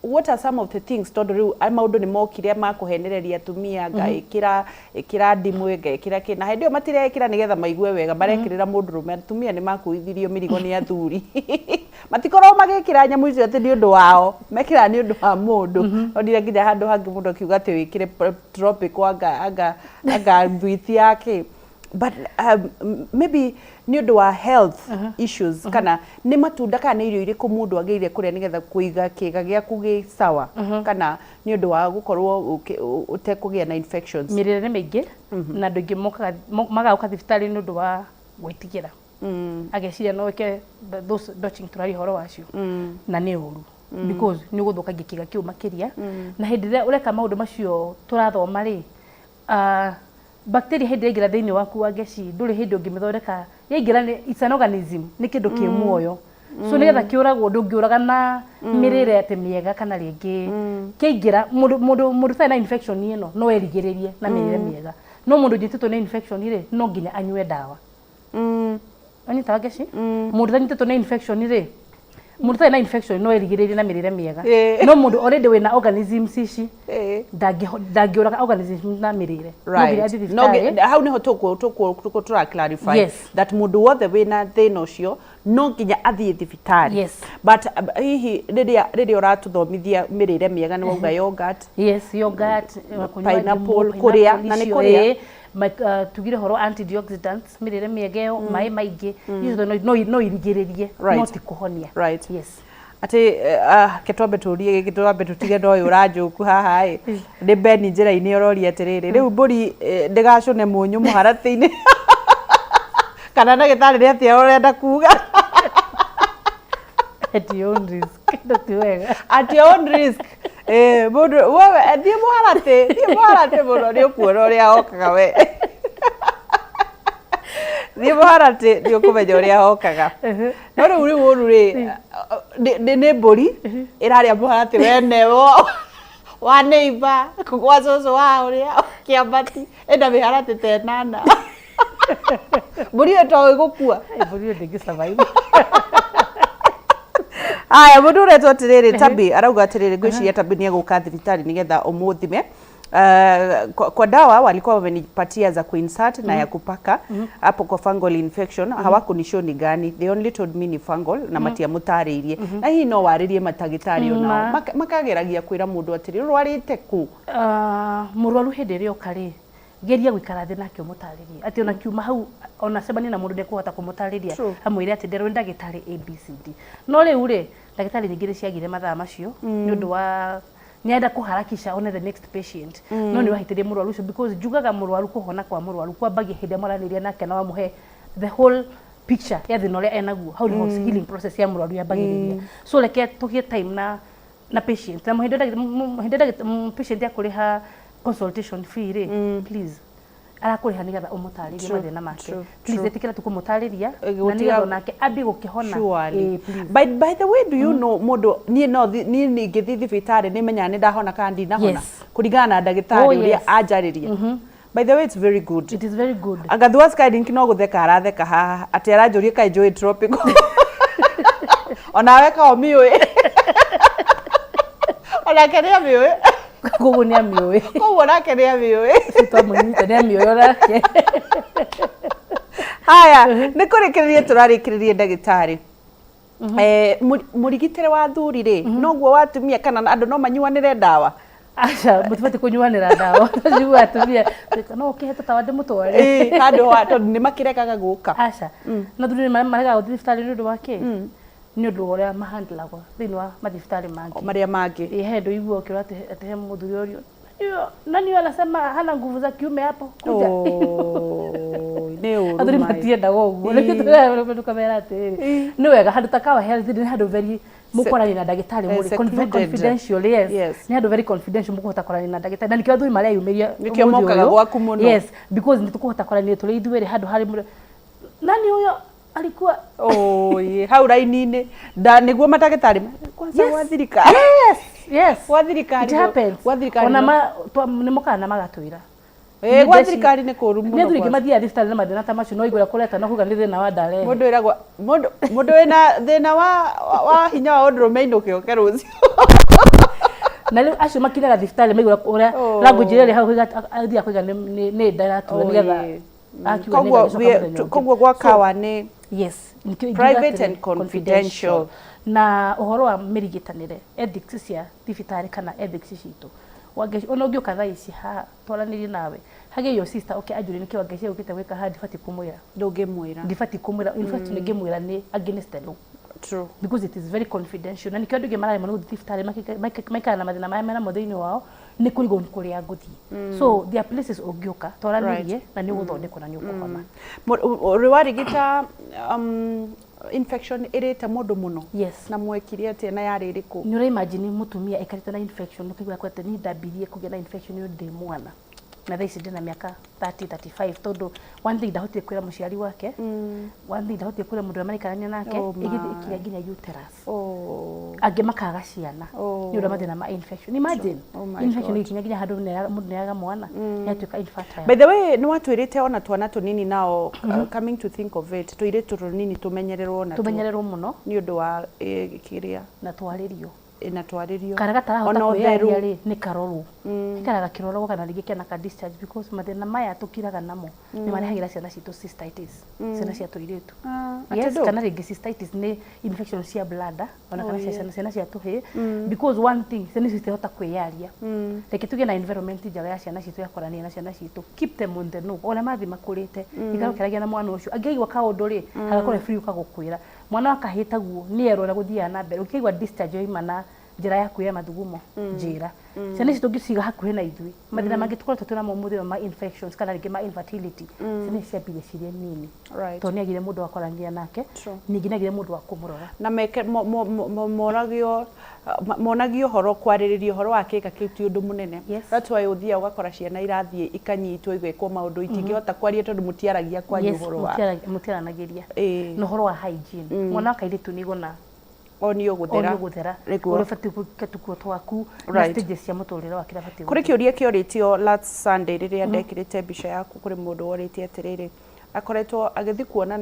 A: What are some of the things, tondũ rĩu maũndũ nĩ mokire ma kũhenereria atumia, ngaĩkĩra ĩkĩra ndimũ, ngekĩra kĩ, na hĩndĩ ĩyo matirekĩra nĩgetha maigue wega, marekĩrĩra mũndũrũme. Atumia nĩ makuithirio mĩrigo nĩ athuri, matikoragwo magĩkĩra nyamũ icio atĩ nĩ ũndũ wao, mekĩraga nĩ ũndũ wa mũndũ. Onire nginya handũ hangĩ mũndũ akiuga atĩ wĩkĩre tropical anga thwiti yake, but maybe nĩ ũndũ wa health issues, kana nĩ matunda kana nĩ irio irĩkũ mũndũ agĩrĩire kũrĩa nĩgetha kũiga kĩga gĩaku gĩ sawa, kana nĩ ũndũ wa gũkorwo ũtekũgĩa na infections?
B: Mĩrĩre nĩ mĩingĩ na andũ aingĩ mokaga magaũka thibitarĩ nĩ ũndũ wa gwĩtigĩra, ageciria no ĩke those douching tũraria ũhoro wacio, na nĩ ũru because nĩ ũgũthũkangia kĩga kĩu makĩria. Na hĩndĩ ĩrĩa ũreka maũndũ macio tũrathoma rĩ, bacteria hĩndĩ ĩrĩa yaingĩra thĩinĩ waku, Wangeci, ndũrĩ hĩndĩ ũngĩmĩthondeka. Yaingĩra nĩ, it's an organism, nĩ kĩndũ kĩ muoyo, so nĩgetha kĩũragwo ndũngĩũraga na mĩrĩre atĩ mĩega kana rĩngĩ kĩaingĩra. Mũndũ ũtarĩ na infection ĩno no erigĩrĩrie na mĩrĩre mĩega, no mũndũ ũnyitĩtwo nĩ infection rĩ, no nginya anyue ndawa. Anyita, Wangeci, mũndũ ũtanyitĩtwo nĩ infection rĩ, mũndũ ũtarĩ na infection no erigĩrĩrie na mĩrĩre mĩega, no mũndũ already wĩna organisms ici ndangĩũraga organisms na mĩrĩre, no nginya athiĩ
A: No
B: thibitarĩ.
A: Hau nĩho tũkũ tũra clarify that mũndũ wothe wĩna thĩna ũcio no nginya athiĩ thibitarĩ. But hihi rĩrĩa ũratũthomithia mĩrĩre mĩega, nĩ wauga yogurt.
B: Yes, yogurt, kũnyua
A: pineapple,
B: ndimũ,
A: kũrĩa, na nĩ
B: icio,
A: kũrĩa.
B: ĩĩ. Tugire ũhoro wa antioxidants, mĩrĩre mĩega ĩyo, maĩ maingĩ, icio no irigĩrĩrie no ti kũhonia. Yes.
A: Atĩ ke twambe tũrie gĩkĩ, twambe tũtige na ũyũ ũranjũku haha ĩ, nĩ Beni njĩra-inĩ ũroria atĩrĩrĩ, rĩu mbũri ndĩgacũne mũnyũ mũharatĩ-inĩ kana ndagĩtarĩ nĩ atĩa ũrenda kuga?
B: At your own risk, no ti wega.
A: At your own risk. Mũndũ wewe thiĩ mũharatĩ, thiĩ mũharatĩ mũno, nĩ ũkuona ũrĩa okaga we. Thiĩ mũharatĩ nĩ ũkũmenya ũrĩa hokaga. No rĩu ũru rĩ, nĩ mbũri ĩrarĩa mũharatĩ wene wa neighbor, gwa cũcũ wa ũrĩa kĩambati, ĩna mĩharatĩ ta 8. Mbũri ĩyo to ĩgũkua.
B: Mbũri ĩyo ndĩngĩ survive.
A: Aya, mũndũ ũretwo atĩrĩrĩ Tabi arauga atĩrĩrĩ, ngwĩciria Tabi nĩ egũka thibitarĩ nĩgetha ũmũthime. Kwa dawa walikuwa wamenipatia za kuinsert na ya kupaka hapo kwa fungal infection. Hawakunishow ni gani, they only told me ni fungal na matiamũtarĩirie. Na hihi no warĩrie matagĩtarĩ onao makageragia kwĩra mũndũ atĩrĩ ũrwarĩte kũ?
B: Mũrwaru hĩndĩ ĩrĩa oka rĩ, geria gũikara thĩ nake ũmũtarĩrie atĩ ona kiuma hau ona cemania na mũndũ nĩekũhota kũmũtarĩria, amwĩre atĩ nderwo nĩ ndagĩtarĩ ABCD. No rĩu rĩ, ndagĩtarĩ nyingĩ nĩ ciagire mathaa macio nĩ ũndũ wa nĩarenda kũharakisha one the next patient. No nĩ wahĩtĩrie mũrwaru ũcio, because njugaga mũrwaru, kũhona kwa mũrwaru kwambagia hĩndĩ ĩrĩa mwaranĩria nake na wamũhe the whole picture ya thĩna ũrĩa enaguo. Hau nĩho healing process ya mũrwaru yambagĩrĩria. So reke tũgĩe time na patient, na hĩndĩ ĩrĩa patient akũrĩha consultation fee rĩ, please, arakũrĩha nĩgetha ũmũtarĩrie mathĩna make. Please, ĩtĩkĩra tu kũmũtarĩria na nĩgetha onake ambie gũkĩhona.
A: Surely. By the way, do you know mũndũ, niĩ no niĩ ningĩthiĩ thibitarĩ nĩ menyaga nĩ ndahona kana ndinahona kũringana na ndagĩtarĩ ũrĩa anjarĩria? By the way, it's very good.
B: It is very good.
A: Agathua Skylink no gũtheka aratheka haha atĩ aranjũria kaĩ njũĩ tropical. Onawe ka ũmĩũĩ? Onake nĩ amĩũĩ.
B: Koguo nĩ amĩũĩ.
A: Koguo nake nĩ amĩũĩ.
B: Twamũnyita nĩ amĩũĩ onake.
A: Haya, nĩ kũrĩkĩrĩria tũrarĩkĩrĩria, ndagĩtarĩ. Mũrigitĩre wa athuri rĩ, noguo wa atumia, kana andũ no manyuanĩre ndawa?
B: Aca, mũtibatiĩ kũnyuanĩra ndawa. Njigua atumia no ũkĩhe tatawa ndĩmũtware.
A: Ĩĩ, handũ wa tondũ nĩ makĩregaga gũka.
B: Aca, na thuri nĩ maregaga gũthiĩ thibitarĩ nĩ ũndũ wa kĩ? Nĩ ũndũ wa ũrĩa mahandlagwo thĩinĩ wa mathibitarĩ mangĩ.
A: Marĩa mangĩ.
B: Ĩ, he ndũ igua ũkĩrwo atĩ he mũthuri ũrio nani huyo anasema hana nguvu za kiume hapo kuja.
A: Nĩ ũru.
B: Athuri matiendaga ũguo. Nĩkĩo tũkamera atĩrĩrĩ, nĩ wega handũ ta Kawa Health nĩ handũ very mũkwaranĩria na ndagĩtarĩ mũrĩ
A: secluded.
B: Confidential, yes. Nĩ handũ very confidential mũkũhota kwaranĩria na ndagĩtarĩ, na nĩkĩo athuri mareyumĩria
A: Nĩkĩo
B: ũmũthĩ
A: mokaga
B: ũyũ.
A: gwaku mũno.
B: Yes, because nĩ tũkũhota kwaranĩria tũrĩ ithuerĩ handũ harĩ mũrĩ nani huyo alikuwa.
A: Oi, hau raini-inĩ nda nĩguo mandagĩtarĩ kwanza gwa thirikari.
B: Yes.
A: Gwa thirikari.
B: It happens.
A: Gwa thirikari.
B: Ona ma nĩ mokaga na magatwĩra.
A: Ĩ, gwa thirikari nĩ kũũru mũno.
B: Nĩ athuri aingĩ
A: kwanza.
B: mathiaga thibitarĩ na mathĩna ta macio, no igũrĩa kũreta no kuga nĩ thĩna wa ndarehe.
A: Mũndũ ĩragwo mũndũ wĩna thĩna wa hinya wa ũndũrũme inũke ũke rũciũ.
B: Na rĩu acio makinyaga thibitarĩ maigua ũrĩa language ĩrĩa ĩrĩ hau athiaga kũiga nĩ nda ĩratura nĩgetha akiuga
A: Koguo
B: nĩngacoka mũthenya ũngĩ.
A: Koguo gwa Kawa nĩ
B: Yes, nĩkĩo ingiuga
A: private
B: atĩrĩ,
A: and confidential.
B: Na ũhoro wa mĩrigitanĩre, ethics cia thibitarĩ kana ethics citũ, ona ũngĩũka thaa ici haha twaranĩrie nawe, hagĩe your sister oke anjũrie nĩkĩ Wangeci ũkĩte gwĩka haha, ndibatiĩ kũmwĩra.
A: Ndũngĩmwĩra.
B: Ndibatiĩ kũmwĩra. In fact, nĩngĩmwĩra nĩ against the law because it is very confidential, na nĩkĩo andũ aingĩ mararemwo nĩ gũthiĩ thibitarĩ maikara na mathĩna marĩa menamo thĩinĩ wao, nĩ kũrigwo nĩ kũrĩa ngũthiĩ. So there are places ũngĩũka twaranĩrie na nĩ ũgũthondekwo na nĩ ũkũhona.
A: Ũrĩ warigita infection ĩrĩte mũndũ mũno?
B: Yes.
A: Na mwekire atĩa, na yarĩ ĩrĩkũ?
B: Nĩ ũraimagine mũtumia aikarĩte na infection, ũkaigua atĩ niĩ ndambirie kũgĩa na infection ĩyo ndĩ mwana, na thaa ici ndĩna mĩaka 30, 35, tondũ one thing ndahotire kwĩra mũciari wake, one thing ndahotire kwĩra mũndũ ũrĩa maraikarania nake.
A: Oh
B: ĩgĩthiĩ
A: my.
B: ĩkinya nginya uterus.
A: Oh.
B: Angĩ makaga ciana nĩ ũndũ wa mathĩna ma infection. Imagine
A: Oh my
B: infection
A: God.
B: ĩgĩkinya nginya handũ mũndũ nĩaga mwana, nĩatuĩka infertile.
A: By the way, nĩ watwĩrĩte ona twana tũnini nao, coming to think of it, tũirĩtu tũnini tũmenyererwo na
B: Tũmenyererwo mũno.
A: Nĩ ũndũ wa kĩrĩa.
B: Na twarĩrio.
A: Na twarĩrio.
B: Kana gatarahota
A: Ona ũtheru.
B: kwĩyaria rĩ, nĩ karorwo, gaikaraga gakĩroragwo kana rĩngĩ kena ka discharge, because mathĩna maya tũkiraga namo nĩ marehagĩra ciana citũ cystitis, ciana cia tũirĩtu.
A: Ah,
B: Yes.
A: atĩ ndũ?
B: Kana rĩngĩ cystitis nĩ infection cia bladder, ona kana
A: Oh,
B: cia ciana cia tũhĩĩ,
A: because
B: because one thing, ciana icio citirahota kwĩyaria. Reke tũgĩe na environment njega ya ciana citũ, ya kwaranĩria na ciana citũ. Keep them on the know ona mathiĩ makũrĩte. Ikara ũkĩaragia na mwana ũcio, angĩigua kaũndũ rĩ, agakorwo free ũkagũkwĩra. Mwana wa kahĩĩ taguo nĩ erwo ũrĩa gũthiaga na mbere. Ũkĩigua discharge yoima na njĩra yaku ya mathugumo, njĩra. Ciana ici tũngĩciga hakuhĩ na ithuĩ, mathĩna mangĩ tũkoretwo twĩna mo ũmũthĩ ũyũ ma infections kana rĩngĩ ma infertility, ciana ici ciambirie cirĩ nini tondũ nĩ agire mũndũ wa kwaranĩria nake, ningĩ nĩ agire mũndũ wa kũmũrora.
A: Na meke moragio. Monagio ũhoro, kwarĩrĩria ũhoro wa kĩga kĩu ti ũndũ mũnene. That's why ũthiaga ũgakora ciana irathiĩ ikanyitwo, igekwo maũndũ, itingĩhota kwaria tondũ mũtiaragia kwanyu ũhoro wa
B: Mũtiaranagĩria. Na ũhoro wa hygiene, mwana wa kairĩtu nĩ igona
A: onio gũthera.
B: Onio gũthera.
A: Nĩguo.
B: Ũrĩa ũbatiĩ gwĩka tũkuo twaku na stages cia mũtũrĩre wake ũrĩa ũbatiĩ
A: Kũrĩ
B: gũthiĩ.
A: Kĩũria kĩorĩtio last Sunday rĩrĩa ndekĩrĩte mbica yaku, kũrĩ mũndũ worĩtie atĩrĩrĩ, akoretwo agĩthiĩ kuona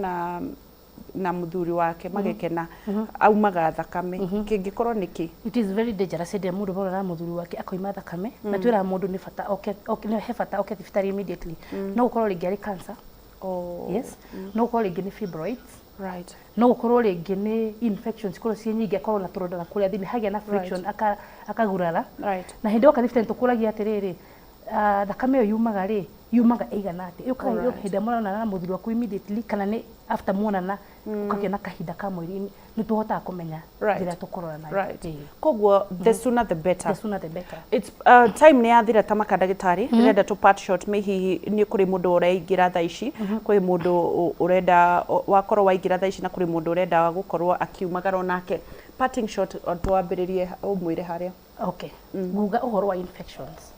A: na mũthuri wake magĩkena, aumaga thakame, kĩngĩkorwo nĩ kĩ?
B: It is very dangerous hĩndĩ ĩrĩa mũndũ marora mũthuri wake akoima thakame, na twĩraga mũndũ nĩ bata oke nĩ he bata oke thibitarĩ immediately. No gũkorwo rĩngĩ arĩ cancer. Yes, no gũkorwo rĩngĩ nĩ fibroids. No gũkorwo rĩngĩ nĩ infections, cikorwo ciĩ nyingĩ, akorwo na tũronda na kũrĩa thĩinĩ hagĩa na friction, akagurara. Na hĩndĩ yoka thibitarĩ tũkũragia atĩrĩrĩ, thakame ĩyo yumaga rĩ, yumaga ĩigana atĩa? Yũkaga hĩndĩ ĩrĩa mũronana na mũthuri waku immediately, kana nĩ after muonana ũkagĩa na kahinda ka mweri, nĩ tũhotaga kũmenya njĩra tũkũrora nayo.
A: Koguo the sooner the better.
B: The sooner the better.
A: It's time nĩ yathira ta maka, ndagĩtarĩ, ndĩrenda tũ part short. May hihi nĩ kũrĩ mũndũ ũreingĩra thaa ici, kũrĩ mũndũ ũrenda wakorwo waingĩra thaa ici, na kũrĩ mũndũ ũrenda gũkorwo akiumagara onake. Parting shot, twambĩrĩrie ũmwĩre harĩa.
B: Okay, nguga ũhoro wa infections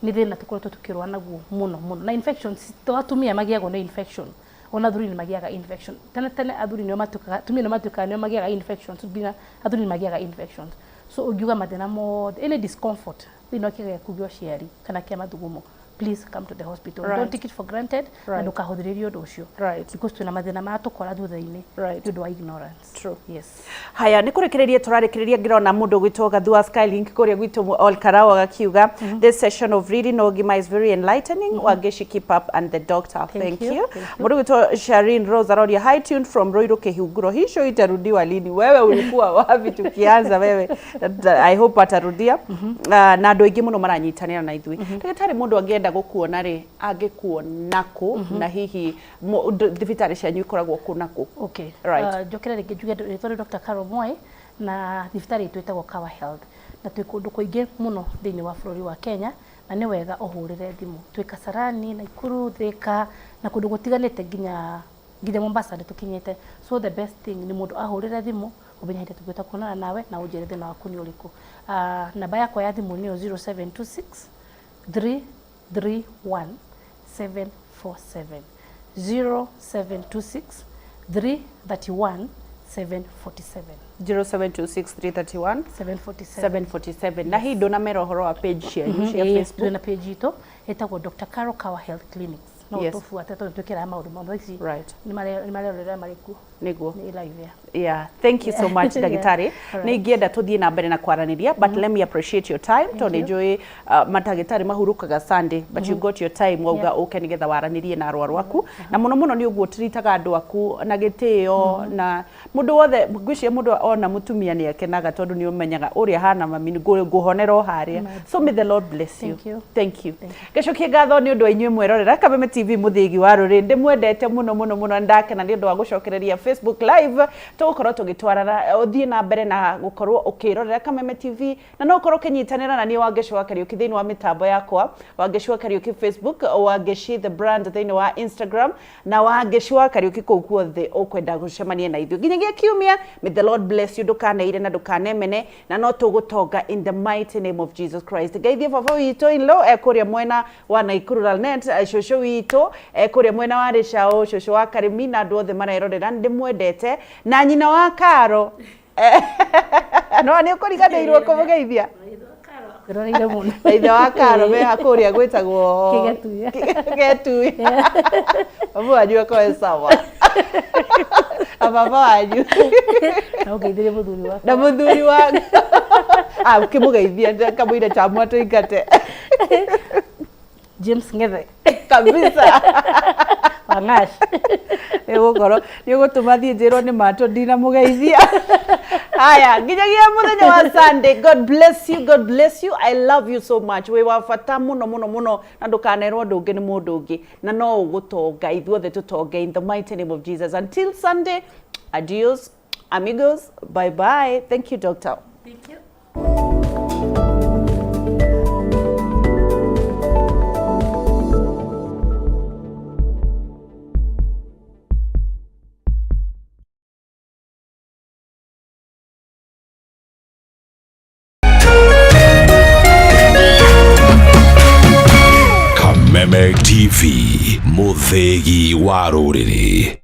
B: nĩ thĩna tũkoretwo tũkĩrũa naguo mũno mũno. Na infections to atumia magĩagwo nĩ infection, ona athuri nĩ magĩaga infection. Tene tene athuri nĩo matuĩkaga, atumia nĩo matuĩkaga nĩo magĩaga infections, nginya athuri nĩ magĩaga infections. So ũngiuga mathĩna mothe, any discomfort thĩinĩ wa kĩga gĩaku gĩa ũciari kana kĩa mathugumo, please come to the hospital. Don't take it for granted na ndũkahũthĩrĩrie ũndũ ũcio, because twĩna mathĩna maratũkora thutha-inĩ nĩ ũndũ wa ignorance.
A: True.
B: Yes.
A: Haya, nĩ kũrĩkĩrĩria tũrarĩkĩrĩria, ngĩrona mũndũ ũgwĩtwo Gathua Skylink kũrĩa gwitũ Olkarau agakiuga, "This session of reading Ogima is very enlightening. Wangeshi, keep up, and the doctor." Thank you.
B: You, thank you.
A: Mũndũ ũgwĩtwo Sharin Rose aroria, "Hi, tuned from Ruiru Kihunguro. Hii show itarudiwa lini?" Wewe ulikuwa wapi tukianza wewe? I hope atarudia. Na andũ aingĩ mũno maranyitanĩra na ithuĩ. Ndagĩtarĩ, mũndũ angĩenda gũkuona rĩ, angĩkuona kũ, na hihi thibitarĩ cianyu ikoragwo kũ na kũ?
B: Okay. Njokere rĩngĩ njuge rĩtwa nĩ Dr. Carol Mwai, na thibitarĩ itũ ĩtagwo Kawa Health, na twĩ kũndũ kũingĩ mũno thĩinĩ wa bũrũri wa Kenya, na nĩ wega ũhũrĩre thimũ. Twĩ Kasarani, Nakuru, Thika na kũndũ gũtiganĩte, nginya Mombasa nĩ tũkinyĩte. So the best thing nĩ mũndũ ahũrĩre thimũ, ũmenye hĩndĩ tũngĩhota kuonana nawe na ũnjĩre thĩna waku nĩ ũrĩkũ. Namba yakwa ya thimũ nĩyo 0726 331 747, 0726 331 747.
A: 0726 331
B: 747.
A: 747. Na hihi ndũnamera ũhoro wa page cianyu cia Facebook?
B: Twĩna page itũ ĩtagwo Dr. Carol Kawa Health Clinics. No tũbuate tondũ twĩkĩraga maũndũ mothe ici nĩ marerorera marĩ kuo. Nĩ live, yeah.
A: Yeah, thank you so much, ndagĩtarĩ. Nĩ ingĩenda tũthiĩ na mbere na kwaranĩria, but let me appreciate your time, tondũ nĩ njũĩ mandagĩtarĩ mahurũkaga Sunday, but you got your time wauga ũke nĩgetha waranĩrie na arwaru aku, na mũno mũno nĩ ũguo ũtiritaga andũ aku na gĩtĩo, na mũndũ wothe ngwĩciria mũndũ ona mũtumia nĩ akenaga tondũ nĩ ũmenyaga ũrĩa hana mami ngũhonera o harĩa. So may the Lord bless you.
B: Thank you.
A: Thank you. Ngacokia ngatho nĩ ũndũ wa inyuĩ mwerorera Kameme TV, mũthĩgi wa rũrĩrĩ. Ndĩmwendete mũno mũno mũno, na ndakena nĩ ũndũ wa gũcokereria Facebook Live. Tũgũkorwo tũgĩtwarana, ũthiĩ na mbere na gũkorwo ũkĩrorera Kameme TV, na no ũkorwo ũkĩnyitanĩra na niĩ Wangeci wa Kariũki thĩinĩ wa mĩtambo yakwa, Wangeci wa Kariũki Facebook, Wangeci the brand thĩinĩ wa Instagram, na Wangeci wa Kariũki kũu guothe ũkwenda gũcemania na ithuĩ. Nginyagia kiumia, may the Lord bless you. Ndũkaneire na ndũkanemene, na no tũgũtonga in the mighty name of Jesus Christ. Ngeithie baba witũ in law ekũrĩa mwena wa Naikuru Lanet, cũcũ witũ ekũrĩa mwena wa Rĩcaũ, cũcũ wa Karĩmi, na andũ othe marerorera, ndĩmwendete, na nyina wa Karo no nĩ ũkũriganĩirwo kũmũgeithia.
B: Kwĩroreire mũno.
A: Na ithe wa Karo me kũrĩa gwĩtagwo
B: Kĩgetuya.
A: Kĩgetuya. Mamu wanyu akoe sawa na baba wanyu.
B: Na ũngeithĩrie mũthuri wakwa.
A: Na mũthuri wa ũkĩmũgeithia kamũira chamwa tũingate.
B: James Ngethe.
A: Kabisa.
B: Wangash.
A: Nĩ gũkorwo nĩ ũgũtũma thiĩ njĩrwo nĩ matũ ndinamũgeithia. Haya, nginyagia mũthenya wa Sunday, God bless you, God bless you. I love you so much. Wĩ wa bata mũno mũno mũno, na ndũkanerwo ũndũ ũngĩ nĩ mũndũ ũngĩ, na no ũgũtonga, ithuothe tũtonge in the mighty name of Jesus. Until Sunday, adios amigos, bye bye. Thank you, doctor.
B: Thank you.
C: Kameme TV, mũthĩgi wa rũrĩrĩ.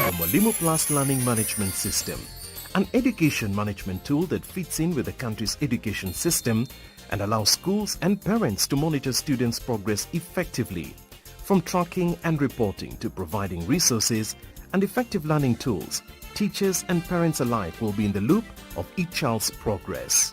M: The Mwalimu Plus Learning Management System, an education management tool that fits in with the country's education system and allows schools and parents to monitor students' progress effectively. From tracking and reporting to providing resources and effective learning tools, teachers and parents alike will be in the loop of each child's progress.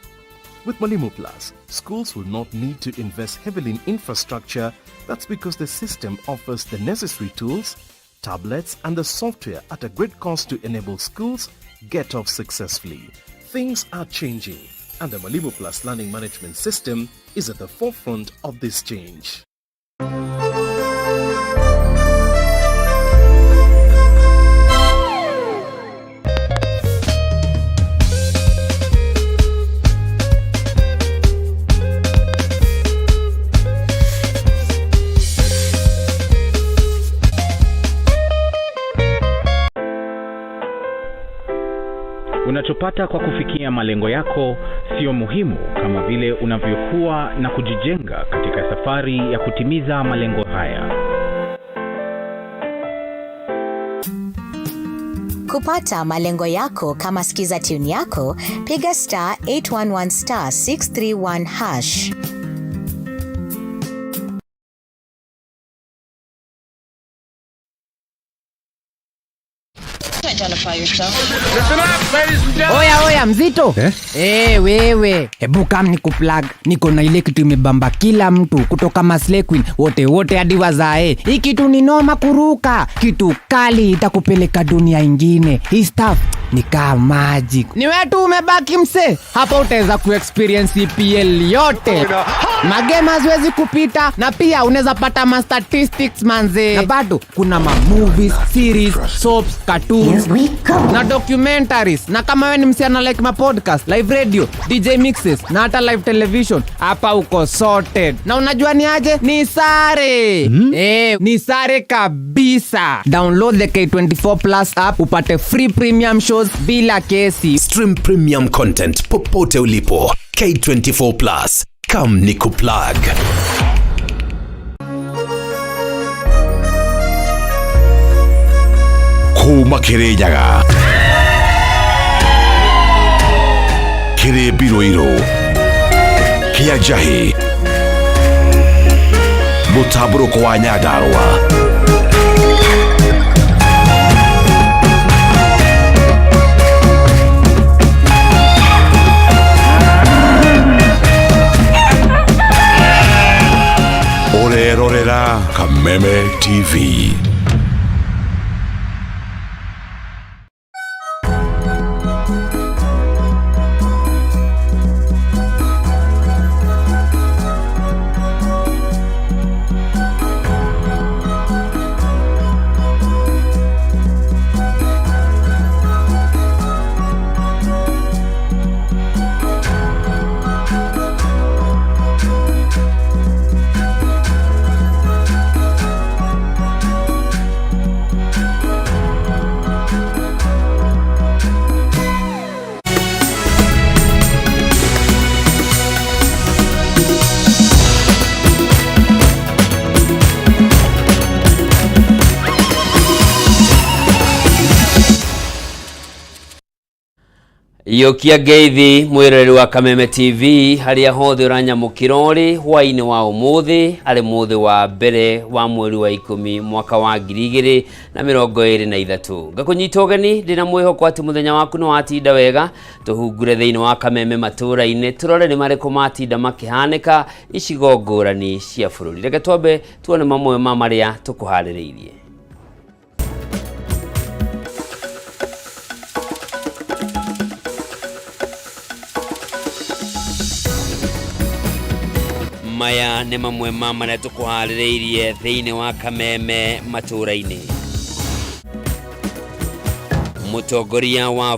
M: With Mwalimu Plus, schools will not need to invest heavily in infrastructure. That's because the system offers the necessary tools, tablets and the software at a great cost to enable schools get off successfully. Things are changing and the Mwalimu Plus Learning Management System is at the forefront of this change.
N: Unachopata kwa kufikia malengo yako sio muhimu kama vile unavyokuwa na kujijenga katika safari ya kutimiza malengo haya.
O: Kupata malengo yako kama skiza tune yako, piga star 811 star 631 hash.
P: Oya oya mzito eh? Hey, wewe hebu kam ni kuplug, niko na ile kitu imebamba kila mtu kutoka Maslay Queen wote wote hadi wazae. Hii kitu ni noma kuruka, kitu kali itakupeleka dunia ingine. Hii stuff ni kaa magic. Ni wewe tu umebaki mse, hapa utaweza kuexperience EPL yote, magema haziwezi kupita, na pia unaweza pata ma statistics manze, na bado kuna ma movies, series, soaps, cartoons na documentaries. Na kama wewe ni msichana like ma podcast, live radio, DJ mixes na hata live television, hapa uko sorted. Na unajua ni aje? Ni sare. Ni sare kabisa. Download the K24 Plus app upate free premium shows bila kesi.
D: Stream premium content popote ulipo. K24 Plus. Come nikuplug.
C: Kuma Kirinyaga, Kĩrĩmbirũirũ, Kĩa Njahĩ, mũtambũrũko wa Nyandarũa. Ũrerorera Kameme TV.
L: Iyũkia ngeithi mwĩroreri wa Kameme TV harĩa hothe ũranyamũkĩra ũrĩ hwaĩ-inĩ wa ũmũthĩ arĩ mũthĩ wa mbere wa mweri wa 10 mwaka wa 2023. Ngakũnyita ũgeni ndĩna mwĩhoko atĩ mũthenya waku nĩ watinda wega. Tũhungure thĩinĩ wa Kameme matũũra-inĩ tũrore nĩ marĩkũ matinda makĩhanĩka icigo ngũrani cia bũrũri. Reke twambe tuone mamwe ma marĩa tũkũharĩrĩirie. Maya nĩ mamwe ma marĩa tũkũharĩrĩirie thĩinĩ wa Kameme matũũra-inĩ. Mũtongoria wa